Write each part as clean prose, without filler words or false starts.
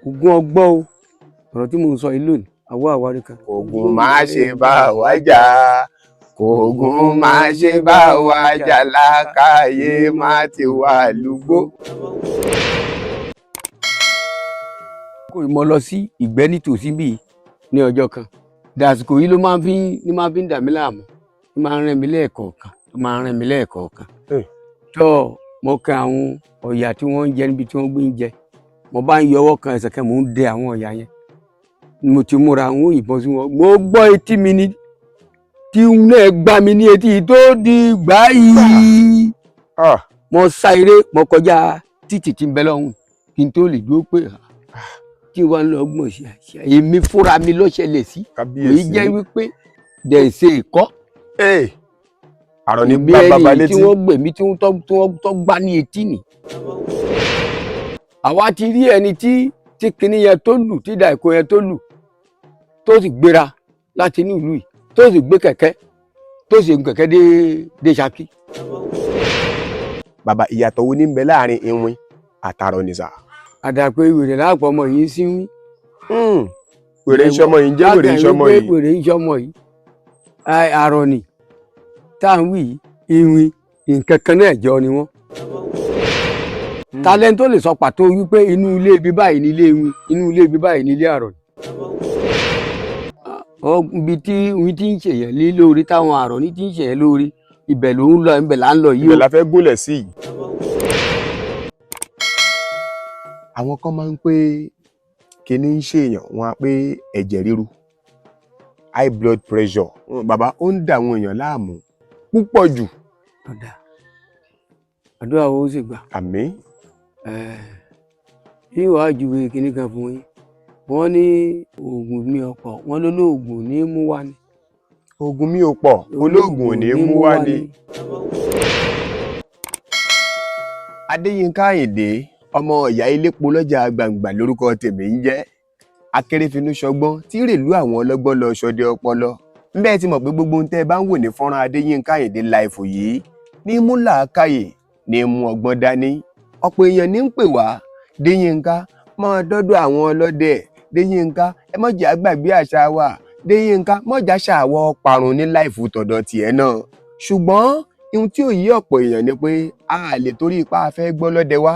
Ògún ọgbọ́n o, ọ̀rọ̀ tí mò ń sọ yìí lónìí, àwọ̀ àwárí kan. Ògún má ṣe bá wa jà, Ògún má ṣe bá wa jà, làákàyè má ti wà lúgbó. Kò mọ lọ sí ìgbẹ́ nítòsí bíi ní ọjọ́ kan. Dàsìkò yìí ló máa ń fi ní máa fi ń dà mí láàmú, ní máa ń rìn mí lẹ́ẹ̀kọ̀ọ̀kan, tó máa ń rìn mí lẹ́ẹ̀kọ̀ọ̀kan. Tó mo kan àwọn ọ̀yà tí wọ́n ń jẹ níbi tí wọ́n gbé ń jẹ, mo bá ń yọwọ́ kan ẹsẹ̀ kan, mò ń dẹ àwọn ọ̀yà yẹn. Mo ti múra àwọn òyìnbọn sí wọn, mo gbọ́ etí mi ní tí náà gbá mi ní etí tó di gbá yìí. Mo sá eré, mo kọjá títì tí ń bẹ lọ́hùn kí n tó lè dúró pé kí wọ́n lọ gbọ̀n sí àṣà èmi fúnra mi ló ṣẹlẹ̀ sí. Èyí jẹ́ wípé dẹ̀sẹ̀ ìkọ́. Àrọ̀ ní gbá bàbá létí. Tí wọ́n gbèmí tí wọ́n tọ́ gbá ní etí nì. Àwa ti rí ẹni tí tí kinní yẹn tó lù, tí dàìkó yẹn tó lù, tó sì gbéra láti inú ìlú yìí, tó sì gbé kẹ̀kẹ́, tó sì gun kẹ̀kẹ́ dé dé Ṣakí. Bàbá, ìyàtọ̀ wo ní ń bẹ láàrin iwin àtàrọ̀ nìsà? Àdàpé wèrè láàpọ̀ ọmọ yìí ń sínwín. Wèrè ń ṣọmọ yìí ń jẹ́ wèrè ń ṣọmọ yìí. Wèrè ń ṣọmọ yìí. Àrọ̀ ni tá à ń wí yìí, iwin nǹkan kan náà jọ ni wọ́n. Talent tó lè sọ pàtó wípé inú ilé ibi báyìí ní ilé iwin, inú ilé ibi báyìí ní ilé àrọ̀ ni. Ibi tí iwin ti ń ṣèyàn lé lórí, táwọn àrọ̀ ní ti ń ṣèyàn lórí, ibẹ̀ ló ń lọ, ibẹ̀ là ń lọ yìí o. Ibẹ̀ la fẹ́ gúnlẹ̀ sí yìí. Àwọn kan máa ń pé kinní ń ṣèyàn, wọn á pé ẹ̀jẹ̀ ríru, high blood pressure. Bàbá, ó ń dà àwọn èèyàn láàmú púpọ̀ jù. Ọ̀dà àdúrà wo sì gbà. Àmín. Yín wàá júwe kinní kan fún yín. Wọ́n ní oògùn mi ọ̀pọ̀, wọ́n lólóògùn ní mú wá ni. Oògùn mi ò pọ̀, olóògùn ò ní mú wá ni. Adéyínká Àyìndé, ọmọ ìyá elépo lọ́jà gbàǹgbà lórúkọ tèmi ń jẹ́. Akérèfínú ṣọgbọ́n tí rèlú àwọn ọlọ́gbọ́n lọ ṣọdẹ ọpọlọ. Ńbẹ́ ti mọ̀ pé gbogbo ohun tẹ́ ẹ bá ń wò ní fọ́nrán Adéyínká Àyìndé láìfò yìí ní mú làákàyè, ní mú ọgbọ́n dání. Ọ̀pọ̀ èèyàn ní ń pè wá, Déyínká máa dọ́dọ̀ àwọn ọlọ́dẹ, Déyínká ẹ má jẹ́ àgbàgbé àṣà wa, Déyínká má jà ṣàwọ̀ parun ní láìfò tọ̀dọ̀ tiẹ̀ náà. Ṣùgbọ́n ohun tí ò yí ọ̀pọ̀ èèyàn ni pé a lè torí ipá fẹ́ gbọ́ lọ́dẹ wá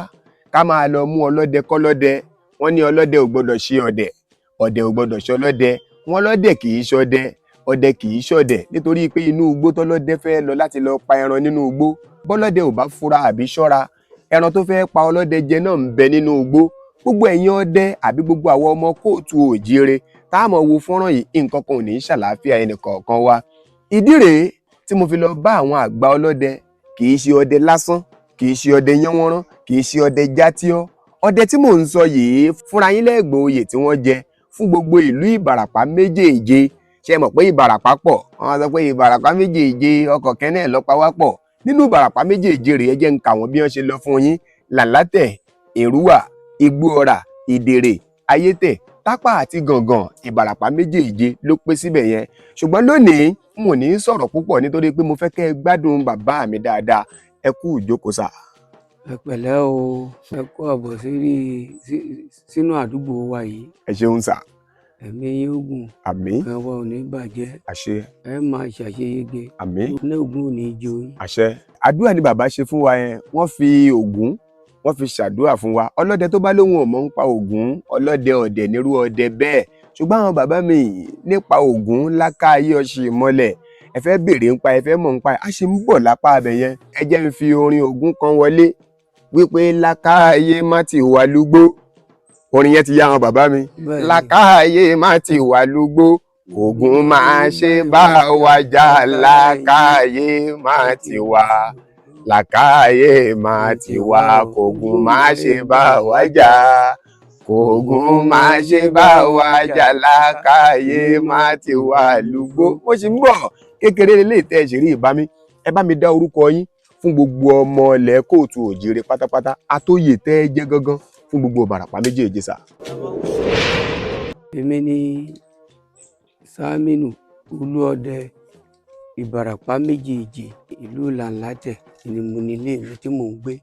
ká máa lọ mú ọlọ́dẹ kọ́lọ́dẹ. Wọ́n ní ọlọ́dẹ ò gbọ́dọ̀ ṣe ọ̀dẹ̀, ọ̀dẹ̀ ò gbọ́dọ̀ ṣọlọ́dẹ, wọ́n lọ́dẹ̀ kì í ṣọdẹ, ọdẹ kì í ṣọ̀dẹ̀, nítorí pé inú igbó tọ́lọ́dẹ fẹ́ lọ láti lọ pa ẹran nínú igbó, bọ́lọ́dẹ ò bá fura àbí ṣọ́ra, ẹran tó fẹ́ pa ọlọ́dẹ jẹ náà ń bẹ nínú igbó. Gbogbo ẹ̀yin ọdẹ àbí gbogbo àwọn ọmọ kóòtù òjíire tá a mọ̀ wo fọ́nrán yìí, nǹkan kan ò ní í ṣàlàáfíà ẹnì kọ̀ọ̀kan wa. Ìdí rèé tí mo fi lọ bá àwọn àgbà ọlọ́dẹ. Kì í ṣe ọdẹ lásán, kì í ṣe ọdẹ yánwọ́nrán, kì í ṣe ọdẹ játíọ́. Ọdẹ tí mò ń sọ yìí fúnra yín lẹ́gbọ̀n oyè tí wọ́n jẹ fún gbogbo ìlú Ìbàràpá méjèèje. Ṣe mọ̀ pé Ìbàràpá pọ̀? Wọ́n sọ pé Ìbàràpá méjèèje, ọkọ̀ kẹ́nẹ́ lọ́pa wá pọ̀. Nínú Ìbàràpá méjèèje rèé, ẹ jẹ́ ń kà wọ́n bí wọ́n ṣe lọ fún yín. Làlátẹ̀, Èrúwà, Igbóọrà, Ìdèrè, Ayétẹ̀, Tápà àti Gàngàn. Ìbàràpá méjèèje ló pé síbẹ̀ yẹn. Ṣùgbọ́n lónìí n ò ní sọ̀rọ̀ púpọ̀ nítorí pé mo fẹ́ kẹ́ ẹ gbádùn bàbá mi dáadáa. Ẹ kú ìjókòó sà. Ẹ pẹ̀lẹ́ o, ẹ kú àbọ̀ sínú àdúgbò wa yìí. Ẹ ṣeun sà. Ẹ̀mí yín ó gùn. Àmín. Nǹkan wa ò ní bàjẹ́. Àṣẹ. Ẹ máa ṣàṣeyege. Àmín. Iná Ògún ò ní jó yín. Àṣẹ. Àdúrà ni bàbá ṣe fún wa yẹn. Wọ́n fi Ògún, wọ́n fi ṣàdúrà fún wa. Ọlọ́dẹ tó bá lóhun ò mọ̀ ń pa Ògún, ọlọ́dẹ ọ̀dẹ̀ nírú ọdẹ bẹ́ẹ̀. Ṣùgbọ́n àwọn bàbá mi nípa Ògún lákàáyé ọṣì ìmọ̀lẹ̀, ẹ fẹ́ béèrè ń pa, ẹ fẹ́ mọ̀ ń pa, a ṣe ń bọ̀ lápá abẹ yẹn. Ẹ jẹ́ ń fi orin Ògún kan wọlé wípé lákàáyé má ti wà lúgbó. Orin yẹn ti yá àwọn bàbá mi. Lákàáyé má ti wà lúgbó, Ògún máa ṣe bá wa jà, lákàáyé má ti wà, làkàyè má ti wà, kògùn má ṣe bá wa jà, kògùn má ṣe bá wa jà, làkàyè má ti wà lúgbó. Mo sì ń bọ̀ kékeré lè tẹ́ ẹ ṣeré ìbá mi. Ẹ bá mi dá orúkọ yín fún gbogbo ọmọ ilẹ̀ kóòtù òjìrè pátápátá, àtòyè tẹ́ ẹ jẹ́ gangan fún gbogbo Ìbàràpá méjèèjì sà. Èmi ni Sámínù Olúọdẹ Ìbàràpá méjèèjì, ìlú Làǹlátẹ̀ ni mo nílé mi tí mò ń gbé.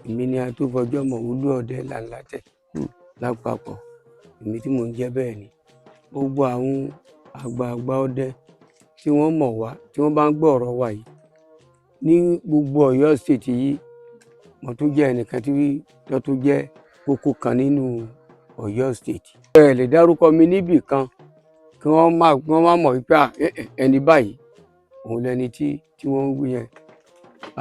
Èmi ni Atófọjọ́mọ̀ Olúọdẹ Làǹlátẹ̀. Lápapọ̀, èmi tí mò ń jẹ́ bẹ́ẹ̀ ni. Gbogbo àwọn àgbààgbà ọdẹ tí wọ́n mọ̀ wá, tí wọ́n bá ń gbọ́ ọ̀rọ̀ wa yìí ní gbogbo Ọ̀yọ́ State yìí, mo tún jẹ́ ẹnìkan tí tó tún jẹ́ kókó kan nínú Ọ̀yọ́ State. Ẹ lè dárúkọ mi níbì kan kí wọ́n má mọ̀ wípé ẹni báyìí òun lẹni tí wọ́n ń wí yẹn.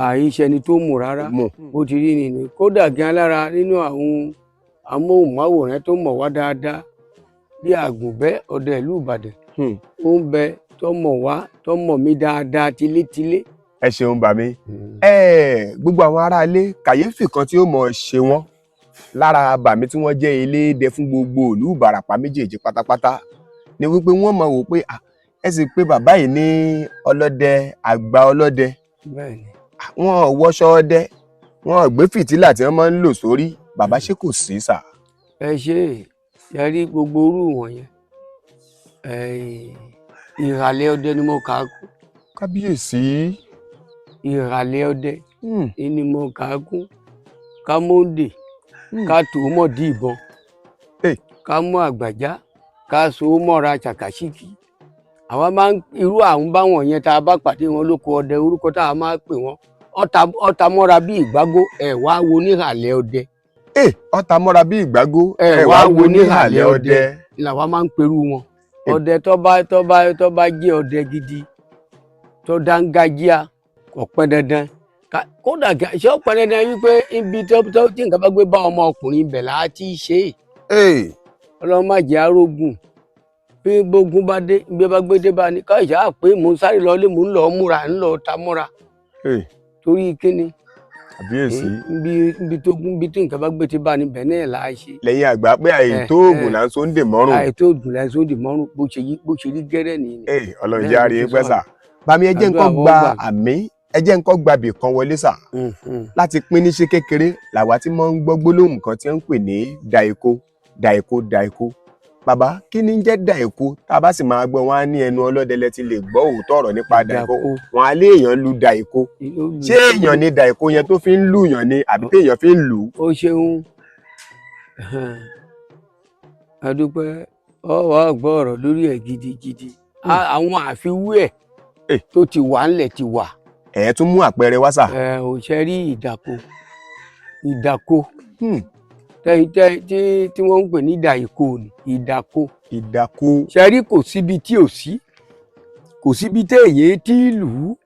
Àìṣe ẹni tó mú rárá. Mú. Bó ti rí nìyí. Kódà gan lára nínú àwọn amóhùnmáwòrán tó mọ̀ wá dáadáa bí Àgùnbẹ́ ọdẹ ìlú Ìbàdàn, ó ń bẹ tó mọ̀ wá, tó mọ̀ mí dáadáa tilétilé. Ẹ ṣeun, bàmí. Ẹ gbogbo àwọn aráalé, kàyéfì kan tí ó mọ̀ ṣe wọ́n lára bàmí tí wọ́n jẹ́ eléèdè fún gbogbo ìlú Ìbàràpá méjèèjì pátápátá ni wípé wọ́n mọ̀ wò pé ẹ sì pé bàbá yìí ní ọlọ́dẹ àgbà ọlọ́dẹ. Bẹ́ẹ̀ni. Wọn ò wọṣọ ọdẹ, wọn ò gbé fìtílà tí wọ́n máa ń lò sórí. Bàbá, ṣé kò sí sà? Ẹ ṣe é rí gbogbo orú wọ̀nyẹn, ìhàlẹ̀ ọdẹ ni mo kà á kún. Kábíyèsí. Ìhàlẹ̀ ọdẹ ni mo kà á kún. Ká mọ́ndè, ká tó mọ̀dí ìbọn, ká mú àgbàjá, ká so mọ́ra ṣàkàṣìkì. Àwa máa ń irú àwọn báwọn yẹn, tá a bá pàdé wọn lóko ọdẹ, orúkọ tá a máa pè wọ́n, ọ̀tá mọ́ra bí ìgbágó, ẹ̀ wá wo níhàlẹ̀ ọdẹ. Ẹ ọ̀tá mọ́ra bí ìgbágó. Ẹ wá wo níhàlẹ̀ ọdẹ làwa máa ń perú wọn. Ọdẹ tó bá jẹ́ ọdẹ gidi tó dángájíá, kò pẹ́ dandan kódà ṣé ó pẹ́ dandan wípé ibi tó tí nǹkan bá gbé bá ọmọ ọkùnrin ibẹ̀ là á ti ṣe é? Ọlọ́run má jẹ́ arógùn. Bí gbógun bá dé, bí bá gbé dé bá ní ká ìṣá pé mò ń sáré lọlé, mò ń lọ múra, ń lọ ta múra torí kíni? Kábíyèsí. Ibi tó gún, ibi tí nǹkan bá gbé ti bá níbẹ̀ náà là á ṣe. Lẹ́yìn àgbà pé àìtó oògùn là ń so ń dè mọ́rùn. Àìtó oògùn là ń so ń dè mọ́rùn. Bó ṣe rí gẹ́rẹ́ nìyí. Ọlọ́run jẹ́ àárí pẹ́ sà. Bàmí, ẹ jẹ́ nǹkan gba àmì, ẹ jẹ́ nǹkan gba ibì kan wọlé sà. Láti pín ní ṣe kékeré làwa tí wọ́n ń gbọ́ gbólóhùn kan tí wọ́n ń pè ní dàìko dàìko dàìko. Bàbá, kí ni ń jẹ́ dàìko? Tá a bá sì máa gbọ́, wọn á ní ẹnu ọlọ́dẹ lẹ ti lè gbọ́ òótọ́ ọ̀rọ̀ nípa dàìko. Wọn á lé èèyàn lu dàìko. Ṣé èèyàn ni dàìko yẹn tó fi ń lùyàn ni, àbí pé èèyàn fi ń lù ú? Ó ṣeun, adúpẹ́. Ọ wà gbọ́ ọ̀rọ̀ lórí ẹ̀ gidigidi. Àwọn àfiwé ẹ̀ tó ti wà ńlẹ̀ ti wà. Ẹ̀ tún mú àpẹẹrẹ wá sà. Ẹ ò ṣe rí ìdàkọ ìdàkọ tí wọ́n ń pè ní ìdàìko ni ìdàkọ. Ìdàkọ. Ṣe rí, kò síbi tí ò sí, kò síbi tí èyí tí lù ú.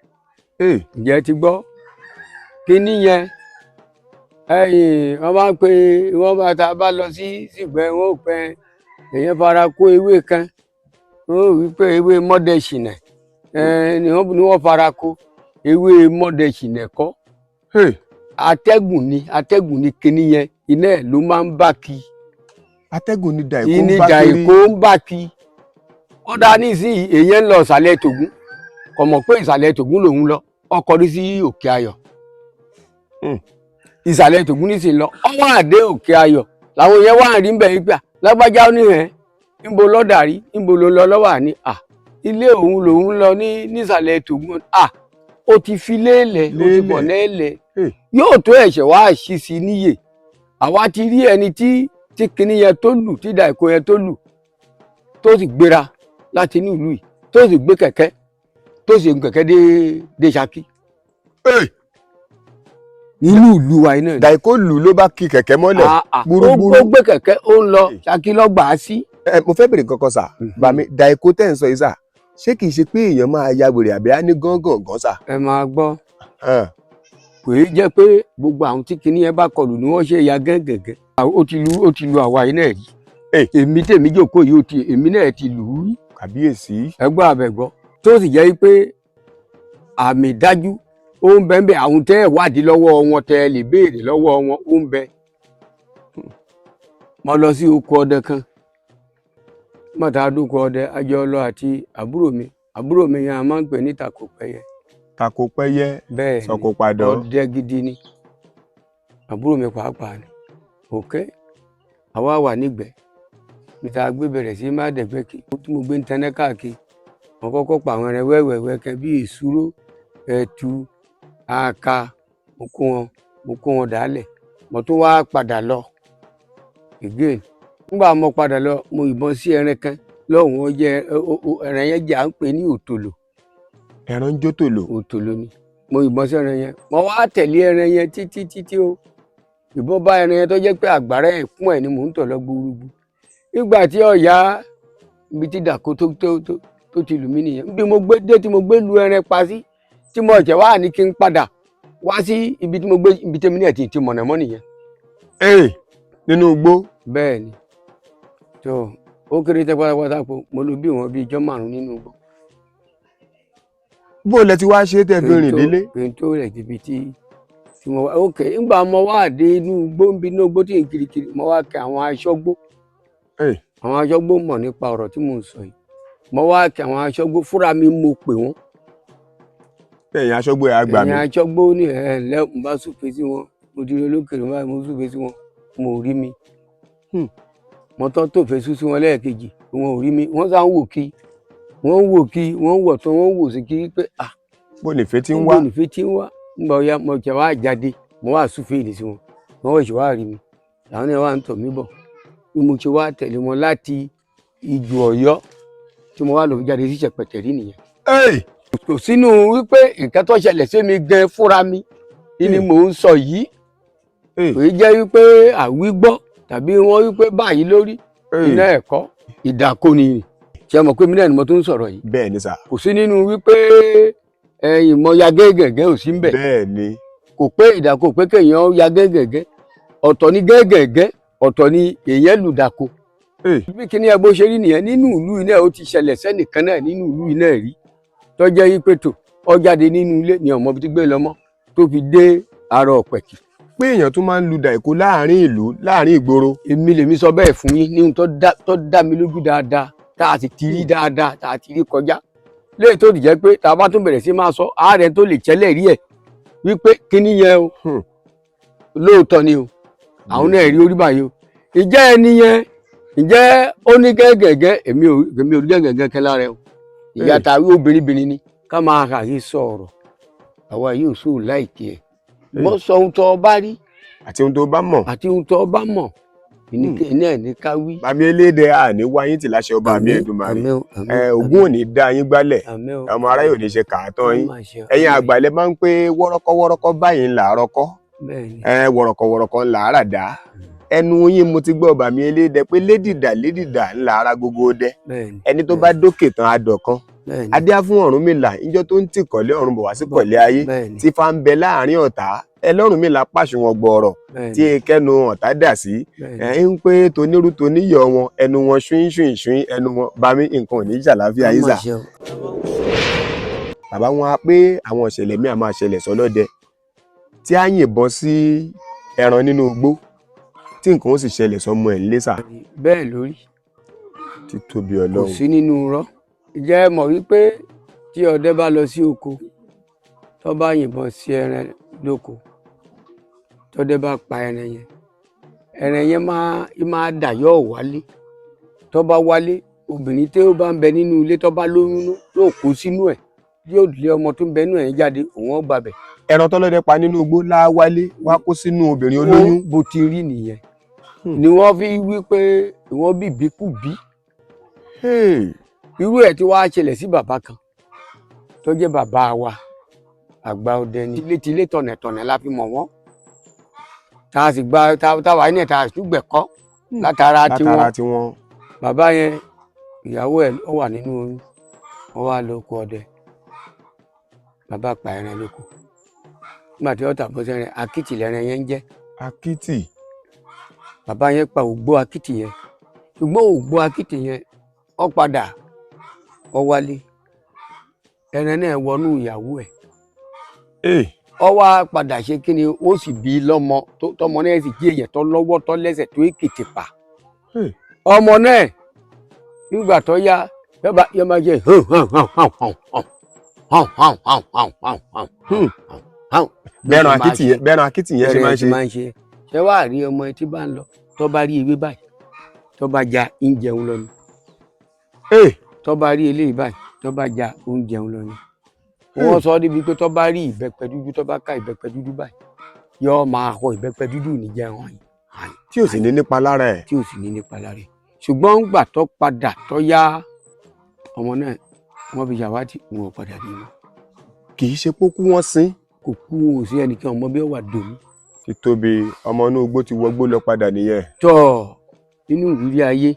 Ǹjẹ́ ti gbọ́ kíní yẹn? Ẹ̀yìn wọ́n máa ń pe wọ́n bá ta bá lọ sí sígbẹ́, wọ́n ò pẹ́ èèyàn fara kó ewé kan, wọ́n ò wí pé ewé mọ́dẹ̀ṣìnà ni wọ́n fara kó. Ewé mọ́dẹ̀ṣìnà kọ́, atẹ́gùn ni. Atẹ́gùn ni kíní yẹn, iná ẹ̀ ló máa ń bá kí. Atẹ́gùn ni dàìkó ń ní bá kiri. Dàìkó ń bá kí. Ó dá nísìnyí, èèyàn ń lọ ìsàlẹ̀ Tògún, kò mọ̀ pé ìsàlẹ̀ Tògún lòun lọ, ó kọrí sí Òkè Ayọ̀. Ìsàlẹ̀ Tògún nísìnyí lọ, ó wà dé Òkè Ayọ̀, làwọn yẹn wà rí bẹ́ẹ̀ yìí pé à lágbájá, ó ní ẹ̀ níbo lọ́dà rí, níbo ló lọ lọ́wọ́ àní à ilé òun lòun lọ ní nísàlẹ̀ Tògún. À ó ti fi léèlẹ̀, ó ti bọ̀ léèlẹ̀, yóò tó ẹ̀ṣẹ̀ wá ṣí sí níyè. Àwa ti rí ẹni tí kinní yẹn tó lù, tí dàìkó yẹn tó lù, tó sì gbéra láti inú ìlú yìí, tó sì gbé kẹ̀kẹ́, tó sì gun kẹ̀kẹ́ dé Ṣakí nínú ìlú wa yìí náà. Dàìkó lù ló bá ki kẹ̀kẹ́ mọ́lẹ̀. Gbúrúgbúrú. Ó gbé kẹ̀kẹ́, ó ń lọ Ṣakí lọ́gbà á sí. Ẹ mo fẹ́ bèrè kankan sà. Bàmí, dàìkó tẹ̀ ń sọ yìí sà, ṣé kìí ṣe pé èèyàn máa ya wèrè àbí á ní gángan gan sà? Ẹ máa gbọ́, kò í jẹ́ pé gbogbo àwọn tí kinní yẹn bá kọlù ni wọ́n ṣe ya gẹ́gẹ́gẹ́. Ó ti lu àwa yìí náà rí. Èmi tèmi jókòó yìí, ó ti èmi náà ti lù ú rí. Kàbíyèsí. Ẹgbọ́ àbẹ̀gbọ́ tó sì jẹ́ pé àmì dájú ó ń bẹ ń bẹ, àwọn tẹ́ ẹ̀ wádìí lọ́wọ́ wọn, tẹ́ ẹ lè béèrè lọ́wọ́ wọn, ó ń bẹ. Mo lọ sí oko ọdẹ kan mọ̀tà dúkọ ọdẹ ajọ́lọ àti àbúrò mi. Àbúrò mi yẹn a máa ń pè ní Takòpẹ́yẹ. Takòpẹ́yẹ. Bẹ́ẹ̀ ni. Sọkòpadàn. Ọdẹ gidi ni àbúrò mi pàápàá ni. Òkè àwa wà nígbẹ́ níta gbé bẹ̀rẹ̀ sí má dẹ̀gbẹ́ kí tí mo gbé ń tẹnẹ́ káàkiri. Mo kọ́kọ́ pa àwọn ẹran wẹ́wẹ̀wẹ́ kẹ bí èsúró, ẹtu, aka, mo kó wọn dàálẹ̀. Mo tún wá padà lọ again. Nígbà mo padà lọ, mo yìnbọn sí ẹran kan lọ́hùn-ún, ó jẹ́ ẹran yẹn jẹ́ à ń pè ní òtòlò. Ẹran ń jó tòlò. Òtòlò ni. Mo yìnbọn sí ẹran yẹn, mo wá tẹ̀lé ẹran yẹn títí títí o. Ìbọn bá ẹran yẹn tó jẹ́ pé àgbàrá ẹ̀kún ẹ̀ ni mò ń tọ̀ lọ gbúrúgbú. Nígbà tí ọ̀yá ibi tí dàkó tó tó tó tó ti lù mí nìyẹn. Bí mo gbé dé tí mo gbé lu ẹran pa sí, tí mo jẹ̀ wá ní kí n padà wá sí ibi tí mo gbé, ibi tẹ́mi náà ti mọ̀nà mọ́ nìyẹn. Ee, nínú igbó. Bẹ́ẹ̀ ni. Tó ó kéré tẹ́ pátápátá po, mo lò bí wọn bí ijọ́ 5 nínú igbó. Bó lẹ ti wá ṣe tẹ́ fi rìn délé? Kí n tó rẹ̀ débi tí mo wá. Ok, ńgbà mo wá dé inú igbó, níbi inú igbó tí n kirikiri, mo wá kẹ àwọn aṣọ́gbó. Àwọn aṣọ́gbó mọ̀ nípa ọ̀rọ̀ tí mò ń sọ yìí. Mo wá kẹ àwọn aṣọ́gbó fúnra mi, mo pè wọ́n. Ẹ̀yin aṣọ́gbó, ẹ̀ á gbà mí. Ẹ̀yin aṣọ́gbó ní ẹ̀ ǹlẹ́, mo bá súfe sí wọn. Mo dúró lókèrè báyìí, mo súfe sí wọn, mo ò rí mi. Mo tọ́ tó fẹ́ sú sí wọn lẹ́ẹ̀kejì, wọn ò rí mi. Wọ́n sá ń wò kí wọ́n ń wò kí wọ́n ń wọ̀ tán, wọ́n ń wò sí kí pé ah. Bó lè fẹ́ tí ń wá. Níbo nìfẹ́ tí ń wá? Nígbà ó yá, mo jẹ́ wá jáde, mo wá súfe ìdí sí wọn, wọ́n sì wá rí mi. Làwọn náà wá ń tọ̀ mí bọ̀. Bí mo ṣe wá tẹ̀lé wọn láti Ìjù Ọ̀yọ́ tí mo wá lọ jáde sí Ṣẹ̀pẹ̀tẹ̀rí nìyẹn. Kò sínú wípé nǹkan tó ṣẹlẹ̀ sí mi gan fúnra mi ni mò ń sọ yìí. Kò í jẹ́ wípé àwígbọ́ tàbí wọ́n wípé báyìí lórí iná ẹ̀kọ́ ìdàkọ́ni. Ṣe mọ̀ pé mi náà ni mo tún ń sọ̀rọ̀ yìí? Bẹ́ẹ̀ ni sà. Kò sí nínú wípé ẹ̀yìn mọ ya gẹ́gẹ́gẹ́ ò sí ń bẹ̀. Bẹ́ẹ̀ ni. Kò pé ìdàkọ pé kéèyàn ya gẹ́gẹ́gẹ́. Ọ̀tọ̀ ni gẹ́gẹ́gẹ́, ọ̀tọ̀ ni èèyàn lùdàkọ. Bí kíní ẹ bó ṣe rí nìyẹn. Nínú ìlú iná, ó ti ṣẹlẹ̀ sẹ́nìkan náà nínú ìlú iná rí, tó jẹ́ wípé tó ó jáde nínú ilé ni ọmọ tí gbé lọ́mọ tó fi dé ara ọ̀pẹ̀kì. Pé èèyàn tún máa ń lu dàìkó láàrin ìlú, láàrin ìgboro. Èmi lèmi sọ bẹ́ẹ̀ fún yín ní ohun tó dá mi lójú dáadáa, tá a sì ti rí dáadáa, tá a ti rí kọjá léyìí, tó ti jẹ́ pé tá a bá tún bẹ̀rẹ̀ sí máa sọ ààrẹ tó lè tẹ́lẹ̀ rí ẹ̀ wípé kíní yẹn o, lóòótọ́ ni o. Àwọn náà rí orí báyìí o. Ìjẹ́ ẹni yẹn, ǹjẹ́ ó ní gẹ́gẹ́gẹ́? Èmi ò rí gẹ́gẹ́gẹ́ kẹ́ lára ẹ o. Ìyá tàwí obìnrin ni ká máa kàrí sọ̀rọ̀, àwa yóò sóò láìkí ẹ̀ mọ́ sọ ohun tó o bá rí. Àti ohun tó bá mọ̀. Àti ohun tó o bá mọ̀ ìní ẹ̀ ní ká wí. Bàmí eléde, àní wáyé tì láṣẹ ọba mi Èdùmàrè. Àmín o, àmín. Ẹ Ògún ò ní dá yín gbálẹ̀. Àmín o. Ọmọ aráyò ní ṣe kàátọ́ yín. Má ṣe o. Ẹ̀yin àgbà lẹ máa ń pé wọ́rọ́kọ́ wọ́rọ́kọ́ báyìí ńlá rọ́kọ́. Bẹ́ẹ̀ni. Ẹ wọ̀rọ̀kọ̀ wọ̀rọ̀kọ̀ ńlá àràdá. Ẹnu yín mo ti gbọ́, bàmí eléde, pé lédìdà lédìdà ńlá ara gógó dẹ. Bẹ́ẹ̀ni. Ẹni tó bá dókè tán adọ̀kan. Bẹ́ẹ̀ni. Adé á fún Ọ̀rúnmìlà níjọ́ tó ń tìkọ̀lé ọ̀run bọ̀ wá sí kọ̀lé ayé. Bẹ́ẹ̀ni. Tí fa ń bẹ láàrin ọ̀tá ẹlọ́rùnmìlà pàṣùwọ̀n gbọ̀ọ̀rọ̀ tí kẹ́nu ọ̀tá dà sí. Ẹ ń pé tonírú toníyọ̀ wọn, ẹnu wọn ṣúín ṣúín ṣúín ẹnu wọn. Bàmí, nǹkan ò ní jà láfíà yín Má sà. ṣe o. Bàbá wọn á pé àwọn ìṣẹ̀lẹ̀ míì á máa ṣẹlẹ̀ sọlọ́dẹ tí á yìnbọn sí ẹran nínú igbó, tí nǹkan ó sì ṣẹlẹ̀ sọmọ ẹ̀ ńlé sà. Bẹ́ẹ̀ lórí. Títóbi Kò Ọlọ́run. sí nínú irọ́. Ǹjẹ́ ẹ mọ̀ wípé tí ọdẹ bá lọ sí oko, tó bá yìnbọn sí ẹran lóko, tọdẹ bá pa ẹran yẹn, ẹran yẹn máa dà yóò wálé. Tó bá wálé, obìnrin tí ó bá ń bẹ nínú ilé tó bá lóyún nú yóò kó sínú ẹ̀, yóò lé ọmọ tó ń bẹ nínú ẹ̀ jáde, òun ó gbàbẹ̀. Ẹran tọ́lọ́dẹ pa nínú igbó láwálé wá kó sínú obìnrin olóyún. Bó ti rí nìyẹn ni wọ́n fi wí pé wọ́n bìbí kù bí. Hey. Irú ẹ̀ tí wàá ṣẹlẹ̀ sí bàbá kan tó jẹ́ bàbá wa àgbà ọdẹ ni. Tilétilé tọ̀nẹ̀tọ̀nẹ̀ la fi mọ̀ wọ́n, tá a sì gba táwa ní ẹ̀ tá a sì tún gbẹ̀kọ́ látara tiwọn. Látara tiwọn. Bàbá yẹn, ìyàwó ẹ̀ ó wà nínú oyún, wọ́n wá lọ oko ọdẹ. Bàbá pa ẹran lóko. Nígbà tí ọ̀tà bọ́ sẹ́rẹ̀, akitì lẹ́ran yẹn ń jẹ́. Akitì. Bàbá yẹn pa ògbó akitì yẹn, ṣùgbọ́n ògbó akitì yẹn ó padà ó wálé, ẹran náà wọnú ìyàwó ẹ̀. Ó wá padà ṣe kí ni, ó sì bí lọ́mọ tọmọ náà sì jí èèyàn tó lọ́wọ́ tó lẹ́sẹ̀ tó èkìtì pa. Ọmọ náà nígbà tó yá, yọba yọ máa jẹ hàn hàn hàn hàn hàn hàn hàn hàn hàn hàn hàn hàn hàn hàn. Bẹ́ẹ̀ràn akitì yẹn ṣe máa ń ṣe. Máa ń ṣe. Ṣé wàá rí ọmọ ẹ tí bá ń lọ, tó bá rí ewé báyìí, tó bá ja, ń jẹun lọ ni. Tó bá rí eléyìí báyìí, tó bá ja, ó ń jẹun lọ ni. Wọ́n sọ níbi pé tó bá rí ìbẹ́pẹ dúdú, tó bá ká ìbẹ́pẹ dúdú báyìí, yóò máa họ ìbẹ́pẹ dúdú ní jẹun. Tí ò sì ní nípa lára ẹ̀. Tí ò sì ní nípa lára ẹ̀. Ṣùgbọ́n ńgbà tó padà tó yá, ọmọ náà wọ́n fi ṣàwátì, wọn ò padà rí mọ́. Kì í ṣe pókú, wọ́n sin. Kò kú, wọn ò sí ẹnìkan ọmọ bí ó wà dòní. Títóbi ọmọ inú igbó ti wọgbó lọ padà nìyẹn. Tọ́ nínú ìrírí ayé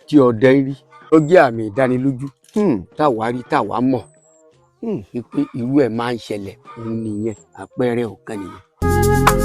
tí ọdẹ ń rí, ó jẹ́ àmì ìdánilójú táwa rí, táwa mọ̀ wípé irú ẹ̀ máa ń ṣẹlẹ̀, òun nìyẹn, àpẹẹrẹ ọ̀kan nìyẹn.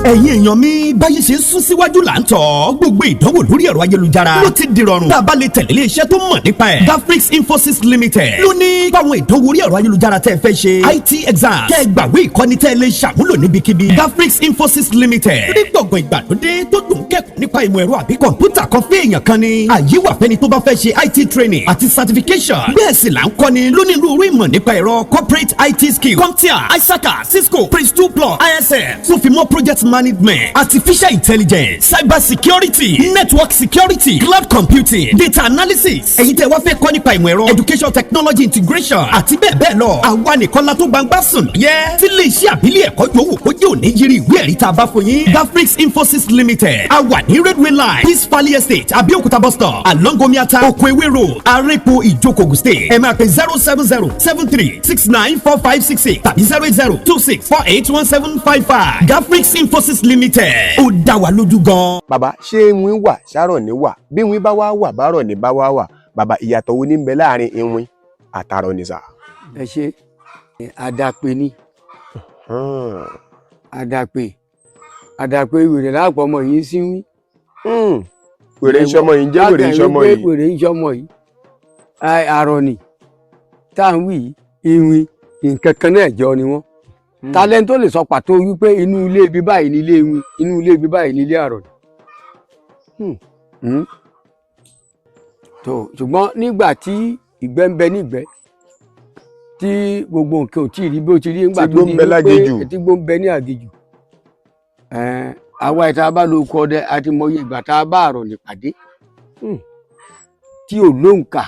Ẹ̀yin èèyàn mi, báyìí ṣe ń sún síwájú là ń tọ̀. Gbogbo ìdánwò lórí ẹ̀rọ ayélujára ló ti dìrọ̀rùn tá a bá lè tẹ̀lé iléeṣẹ́ tó mọ̀ nípa ẹ̀. Dafrix Infosys Limited ló ní báwọn ìdánwò orí ẹ̀rọ ayélujára tẹ́ ẹ fẹ́ ṣe, IT exam, kẹ́ ẹ gbàgbé ìkọ́ni tẹ́ ẹ lè ṣàmúlò níbikíbi. Dafrix Infosys Limited ní gbọ̀ngàn ìgbàlódé tó dùn kẹ́kọ̀ọ́ nípa ìmọ̀ ẹ̀rọ àbí kọ̀ǹpútà kan fún èèyàn kan ni. Àyè wà fẹ́ni tó bá fẹ́ ṣe IT training àti certification. Bẹ́ẹ̀ sì là ń kọ́ni lónírúurú ìmọ̀ nípa ẹ̀rọ, corporate IT skills, CompTIA, ISACA, Cisco, Prince2 Plus, ISM, tó fi mọ́ project management, artificial intelligence, cyber security, network security, cloud computing, data analysis. Ẹ̀yin tẹ́ wá fẹ́ kọ́ nípa ìmọ̀ ẹ̀rọ, education technology integration àti bẹ́ẹ̀ bẹ́ẹ̀ lọ, àwa nìkan la tó gbangba sùn yẹ. Tí lè ṣe àbílẹ̀ ẹ̀kọ́ yòówù kó jẹ́ òní yiri ìwé ẹ̀rí tá a bá fún yín. Dafrix Infosys Limited, a wà ní Railway Line, Peace Valley Estate, Abẹ́òkúta bus stop, along Omiata, Okoewe Road, Arepo, Ìjókòó State. Ẹ máa pè 07073694566 tàbí 08026481755. Dafrix Infosys Limited, ó dá wa lójú gan. Bàbá, ṣé iwin wà sárọ̀ ní wà? Bí iwin bá wá wà, bárọ̀ ní bá wá wà, bàbá, ìyàtọ̀ wo ní ń bẹ láàrin iwin àtàrọ̀ ní sà? Ẹ ṣe, àdàpè ni. Àdàpè, àdàpè wèrè láàpọ̀ ọmọ yìí ń sínwín. Wèrè ń sọmọ yìí, ń jẹ́ wèrè ń sọmọ yìí. Wèrè ń sọmọ yìí. Àrọ̀nì tá à ń wí yìí, iwin, nǹkan kan náà jọ ni wọ́n. Talent tó lè sọ pàtó wípé inú ilé ibi báyìí ní ilé iwin, inú ilé ibi báyìí ní ilé àrọ̀nì? Tó ṣùgbọ́n nígbà tí ìgbẹ́ ń bẹ nígbẹ́, tí gbogbo nǹkan ò tí ì rí bí ó ti rí nígbà Tí tó igbó ń di bẹ wípé láginjù. Tí igbó ń bẹ ní àgìjù, àwa ìta bá lo oko ọdẹ àti mọyì ìgbà tá a bá àrọ̀nì pàdé tí ò lóǹkà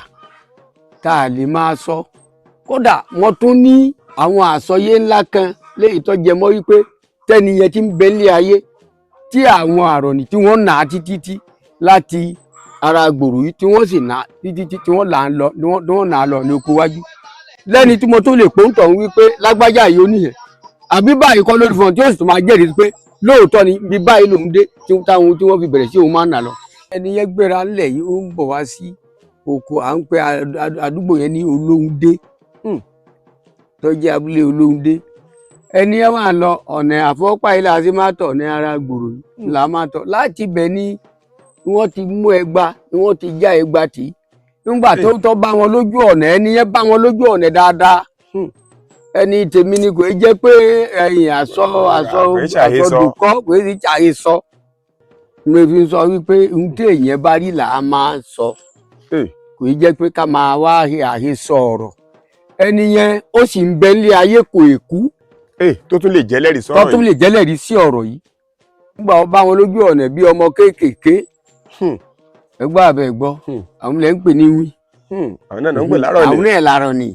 tá a lè máa sọ. Kódà wọ́n tún ní àwọn àsọyé ńlá kan léyìí tó jẹ mọ́ wípé tẹ́ni yẹn ti ń bẹ nílé ayé, tí àwọn àrọ̀nì tí wọ́n nà á títí tí láti ara gbòòrò yìí, tí wọ́n sì nà á títí tí tí wọ́n là ń lọ, tí wọ́n nà á lọ ní oko wájú lẹ́ni tí mo tó lè pòǹtọ̀ ń wípé lágbájá yìí ó nìyẹn àbí báyìí kọ́ lórí fún ọ, tí ó sì tún máa jẹ́rìí pé lóòótọ́ ni bí báyìí lòún dé tí táwọn tí wọ́n fi bẹ̀rẹ̀ sí òun máa ń nà lọ. Ẹni yẹn gbéra ńlẹ̀ yìí, ó ń bọ̀ wá sí oko à ń pè àdúgbò yẹn ní Olóhùndé, tó jẹ́ abúlé Olóhùndé. Ẹni yẹn wà lọ ọ̀nà àfọ́pá ilé àti máa tọ̀ ní ara gbòòrò yìí là máa tọ̀. Láti ibẹ̀ ni wọ́n ti mú ẹgba, ni wọ́n ti já ẹgba tì í nígbà tó tọ́ bá wọn lójú ọ̀nà. Ẹni yẹn bá wọn lójú ọ̀nà dáadáa. Ẹni tèmi ni, kò í jẹ́ pé ẹ̀yìn àsọ àsọ Kò í ṣàhesọ. Àsọdùkọ́, kò í ṣàhesọ. Mo fi sọ wípé ohun tí èèyàn bá rí là á máa sọ. Kò í jẹ́ pé ká máa wá àhesọ ọ̀rọ̀. Ẹni yẹn ó sì ń bẹ nílé ayé, kò ì kú. Tó tún lè jẹ́lẹ́rìí tó sọ̀rọ̀ tún yìí. Lè jẹ́lẹ̀rí sí ọ̀rọ̀ yìí nígbà wọn bá wọn lójú ọ̀nà bí ọmọ kéékèèké. Ẹgbẹ́ àbẹ̀ gbọ́. Àwọn ilẹ̀ ń pè ní wí. Àwọn náà ń pè láàrọ̀ Àwọn ni. náà làárọ̀ ni.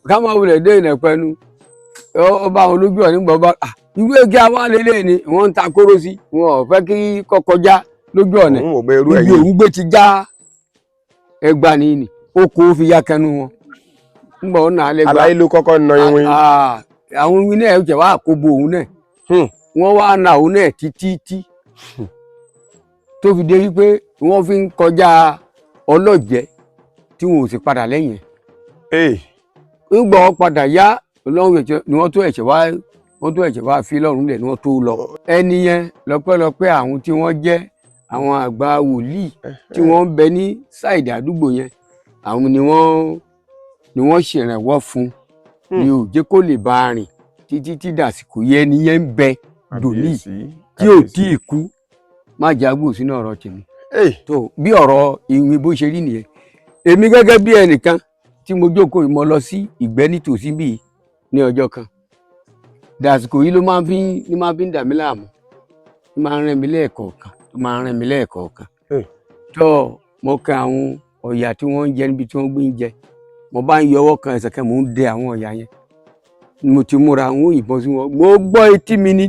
Ká máa wulẹ̀ dé ìnà pẹ́nu ó bá wọn lójú ọ̀nà nígbà wọn bá ìwé kí a wá lélẹ̀ ni wọ́n ń ta kóró sí, wọn ò fẹ́ kí kọ́kọ́já lójú ọ̀nà Òun ò gbé irú ibi ẹ̀yìn. òun gbé ti já ẹgbà ni ni ó kó fi ya kẹnu wọn nígbà wọn nà á lẹ́gbàá. Aláyé ló kọ́kọ́ na iwin. Ah, àwọn iwin náà jẹ́ wá àkóbò òun náà. Wọ́n wá na òun náà títí tí tó fi dé wípé wọ́n fi ń kọjá ọlọ́jẹ́ tí wọn ò sì padà lẹ́yìn ẹ̀. Nígbà wọn padà yá Ọlọ́run ẹ̀jẹ̀ ni wọ́n tó ẹ̀ṣẹ̀ wá, wọ́n tó ẹ̀ṣẹ̀ wá fi lọ́rùn lẹ̀ ni wọ́n tó lọ. Ẹni yẹn, lọ́pẹ́lọpẹ́ àwọn tí wọ́n jẹ́ àwọn àgbà wòlíì tí wọ́n ń bẹ ní side àdúgbò yẹn, àwọn ni wọ́n ṣèrànwọ́ fún ni ò jẹ́ kó lè bá a rìn títí tí dàsìkò yẹn. Ẹni yẹn ń bẹ dòní Kàbíyèsí, tí ò kàbíyèsí. tí ì kú. Má jágbó sínú ọ̀rọ̀ tèmi. Tó bí ọ̀rọ̀ ìwìn bó ṣe rí nìyẹn. Èmi gẹ́gẹ́ bí ẹnìkan tí mo jókòó yìí, mo lọ sí ìgbẹ́ nítòsí bíi ní ọjọ́ kan. Dàsìkò yìí ló máa fi ń dà mí láàmú, ló máa ń rẹ́ mi lẹ́ẹ̀kọ̀ọ̀kan, ló máa ń rẹ́ mi lẹ́ẹ̀kọ̀ọ̀kan. Tó mo kan àwọn ọ̀yà tí wọ́n ń jẹ níbi tí wọ́n gbé ń jẹ, mo bá ń yọ ọwọ́ kan ẹsẹ̀ kan, mò ń dẹ àwọn ọ̀yà yẹn. Mo ti múra àwọn òyìnbọn sí wọn, mo gbọ́ etí mi ní.